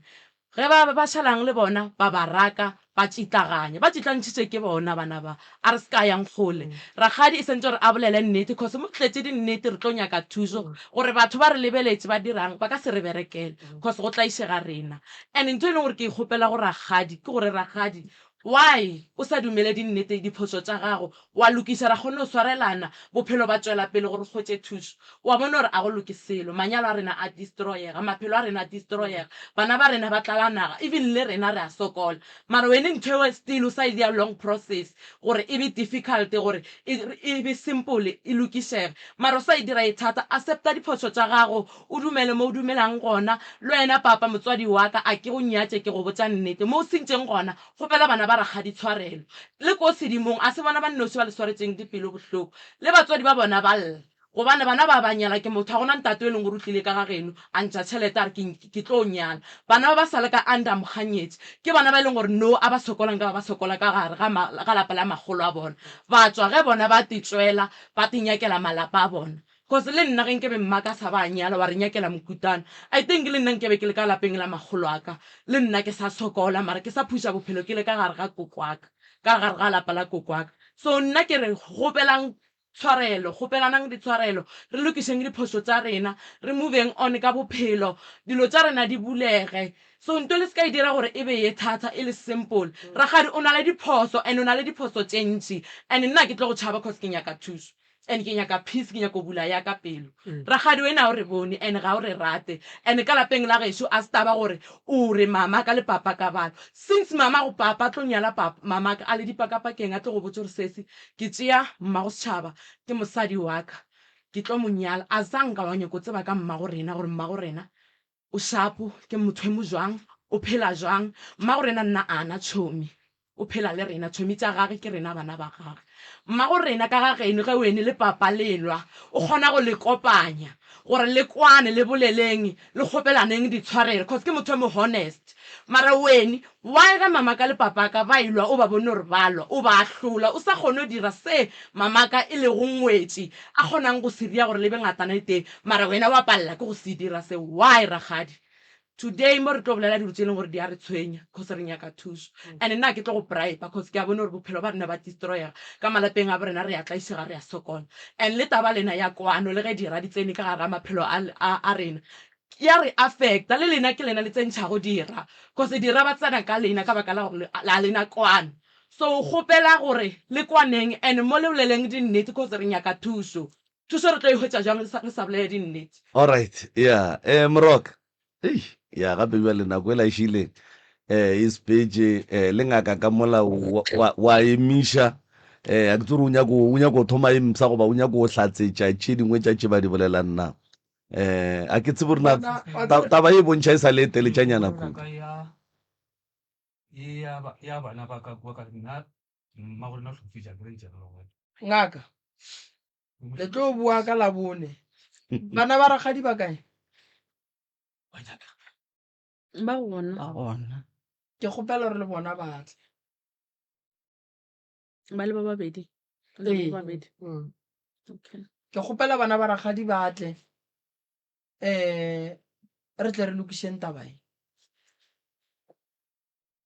Ge ba ba šalang le bona ba ba raka ba tšitlaganya. Ba tšitlantšhitše ke bona bana ba. A re se ka yang kgole. Rakgadi e santše gore a bolele nnete cause mo tletše dinnete re tlo nyaka thušo gore batho ba re lebeletše ba dirang ba ka se re berekele cause go tlaišega rena. And ntho e leng gore ke e kgopela go rakgadi ke gore rakgadi why o sa dumele dinnete diphošo tša gago wa lokiša ra kgone go swarelana bophelo ba tšwela pele gore re hwetše thušo. Wa bona gore a go loke selo manyalo a rena a destroyega maphelo a rena a destroyega bana ba rena ba tlala naga even le rena re a sokola mara wene ntho eo still o sa e dira long process gore e be difficult gore e be simple e lokišege mara o sa e dira e thata. Accepta diphošo tša gago o dumele mo o dumelang gona. Le wena papa motswadi wa ka a ke go nyatše ke go botša nnete mo o sentšeng gona kgopela bana ba rakgadi tshwarelo le ko sedimong a se bona ba nnoši ba le swaretšeng dipelo bohloko le batswadi ba bona ba lla Gobane bana ba ba nyala ke motho, ga gona ntate yo e leng gore o tlile ka ga geno a ntšha tšhelete a re ke, ke tlo nyala. Bana ba ba sa le ka under mokganyetši, ke bana ba e leng gore no a ba sokolang ka ba ba sokola ka gare ga, ma, ga lapa la makgolo a bona. Ba tšwa ge bona ba te tšwela, ba te nyakela malapa a bona. Cause le nna ge nkebe mmaka a sa ba nyala wa re nyakela mokutana, I think le nna nkebe ke le ka lapeng la makgolo a ka, le nna ke sa sokola mara ke sa phuša bophelo ke le ka gare ga koko wa ka, ka gare ga lapa la koko wa ka. So nna ke re kgopelang Tshwarelo, kgopelanang ditshwarelo, re lokišeng diphošo tša rena, re moveng on ka bophelo, dilo tša rena di bulege. So nto le se ka e dira gore e be ye thata, e le simple. Rakgadi o na le diphoso and o na le diphoso tše ntši and nna ke tlo go tšhaba cause ke nyaka thušo and ke nyaka peace, ke nyaka go bula ya ka pelo. Rakgadi wena ga o re bone and ga o re rate and ka lapeng la gešo a se taba gore o re mama ka le papa ka balo. Since mama go papa a tlo nyala papa, mama ka a le dipakapakeng a tlo go botša gore sesi Ke tšea mmagosetšhaba, ke mosadi wa ka, ke tlo mo nyala. A sa nka wa nyako tseba ka mmago rena gore mmago rena o shapo, ke motho e mo jwang, o phela jwang. Mmago rena nna a na tšhomi, o phela le rena, tšhomi tša gage ke rena bana ba gage. Mmago rena ka ga geno ge wene le papa le lwa, o kgona go le kopanya gore le kwane, le boleleng, le kgopelaneng ditshwarelo cause ke motho e mo honest. Mara wene Why ge mamaka le papaka ba elwa o ba bone gore ba lwa, o ba ahlola o sa kgone go dira se mamaka e lego ngwetši a kgonang go se ria gore le be ngatana e tee mara wena wa palela ke go se dira se why rakgadi? Today mo re tlo bolela dilo tše e leng gore di a re tshwenya cause re nyaka thušo and nna ga ke tlo go bribe cause ke a bona gore bophelo ba rena ba destroyega ka malapeng a bo rena re a tlaišega re a sokola and le taba lena ya kwano le ge dira di tsene ka gare ga maphelo a a rena Ya re affecta, le lena ke lena le tsentšhago dira, cause dira ba tsena ka lena ka baka la gore a lena kwano. So kgopela gore le kwaneng and mo le boleleng dinnete cause re nyaka thušo. Thušo re tlo e hwetša jwang re sa bolele dinnete? Alright, ya, eh Moroka, hei, ya gape bjale nako ela e šile eh e sepetše, eh le ngaka ka mola wa, wa, wa emiša, eh a ke tsebe gore o nyako, o nyako thoma e mpsha goba o nyako hlatsetša tše dingwe tša tše ba di bolelang na? Eh, a ke tsebe gore na Bona, wa ta- tseba- taba e bontšha e sa le e teletšanyana Ka kudu. ya ye ya ba ya bana ba ka kwa ka nna mma gore na hlokofetša ke re ntše re le gona. Ngaka, le tlo boa ka Labone. Bana ba rakgadi ba kae? Wa nyaka. Ba gona. Ba gona. Ke kgopela gore le bona ba tle. Ba le ba babedi. Le Ee. ba babedi. Mm. Okay. Ke kgopela bana ba rakgadi ba tle. Eh, re tle re lokišeng taba e.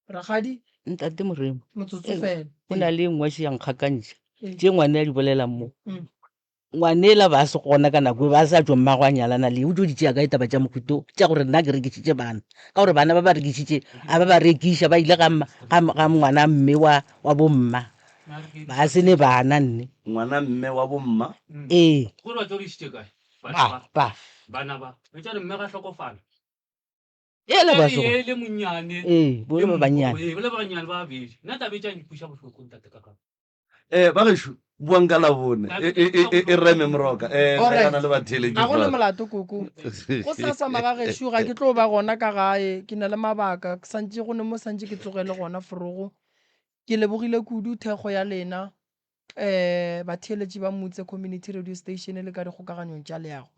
Rakgadi, Ntate Moremo, motsotso Ee, fela. go na le e nngwe še ya nkgakantšha. Ee. Tše ngwane a di bolelang mo. Mm. Ngwanela ba se gona ka nako e ba sa tšo mmago a nyalana le o tšo di tšea kae taba tša mohuto tša gore nna ke rekišitše bana ka gore bana ba ba rekišitše a ba ba rekiša ba ile ga ga ngwana mme wa wa bomma ba se ne bana nne Ngwana mme wa bomma. Ee. Gore ba tlo rekišitše kae Ba ba. Bana ba etša re mme ga hlokofala. Ele ba se Ee le monnyane. Ee bole ba bannyane. Ee bole ba bannyane ba babedi nna taba e tša nkweša bohloko ntate ka Eh, bagešo. Buang ka Labone. E, e, e, e, e reme moroka. Eh, Alright. gana le batheeletši Ga go na fa. molato koko. Go sasa magagešo ga ke tlo ba gona ka gae, ke na le mabaka, ke santše go ne mo santše ke tsogele gona forogo. Ke lebogile kudu thekgo ya lena eh batheeletši ba Mutse Community Radio Station le ka dikgokaganyong tša leago.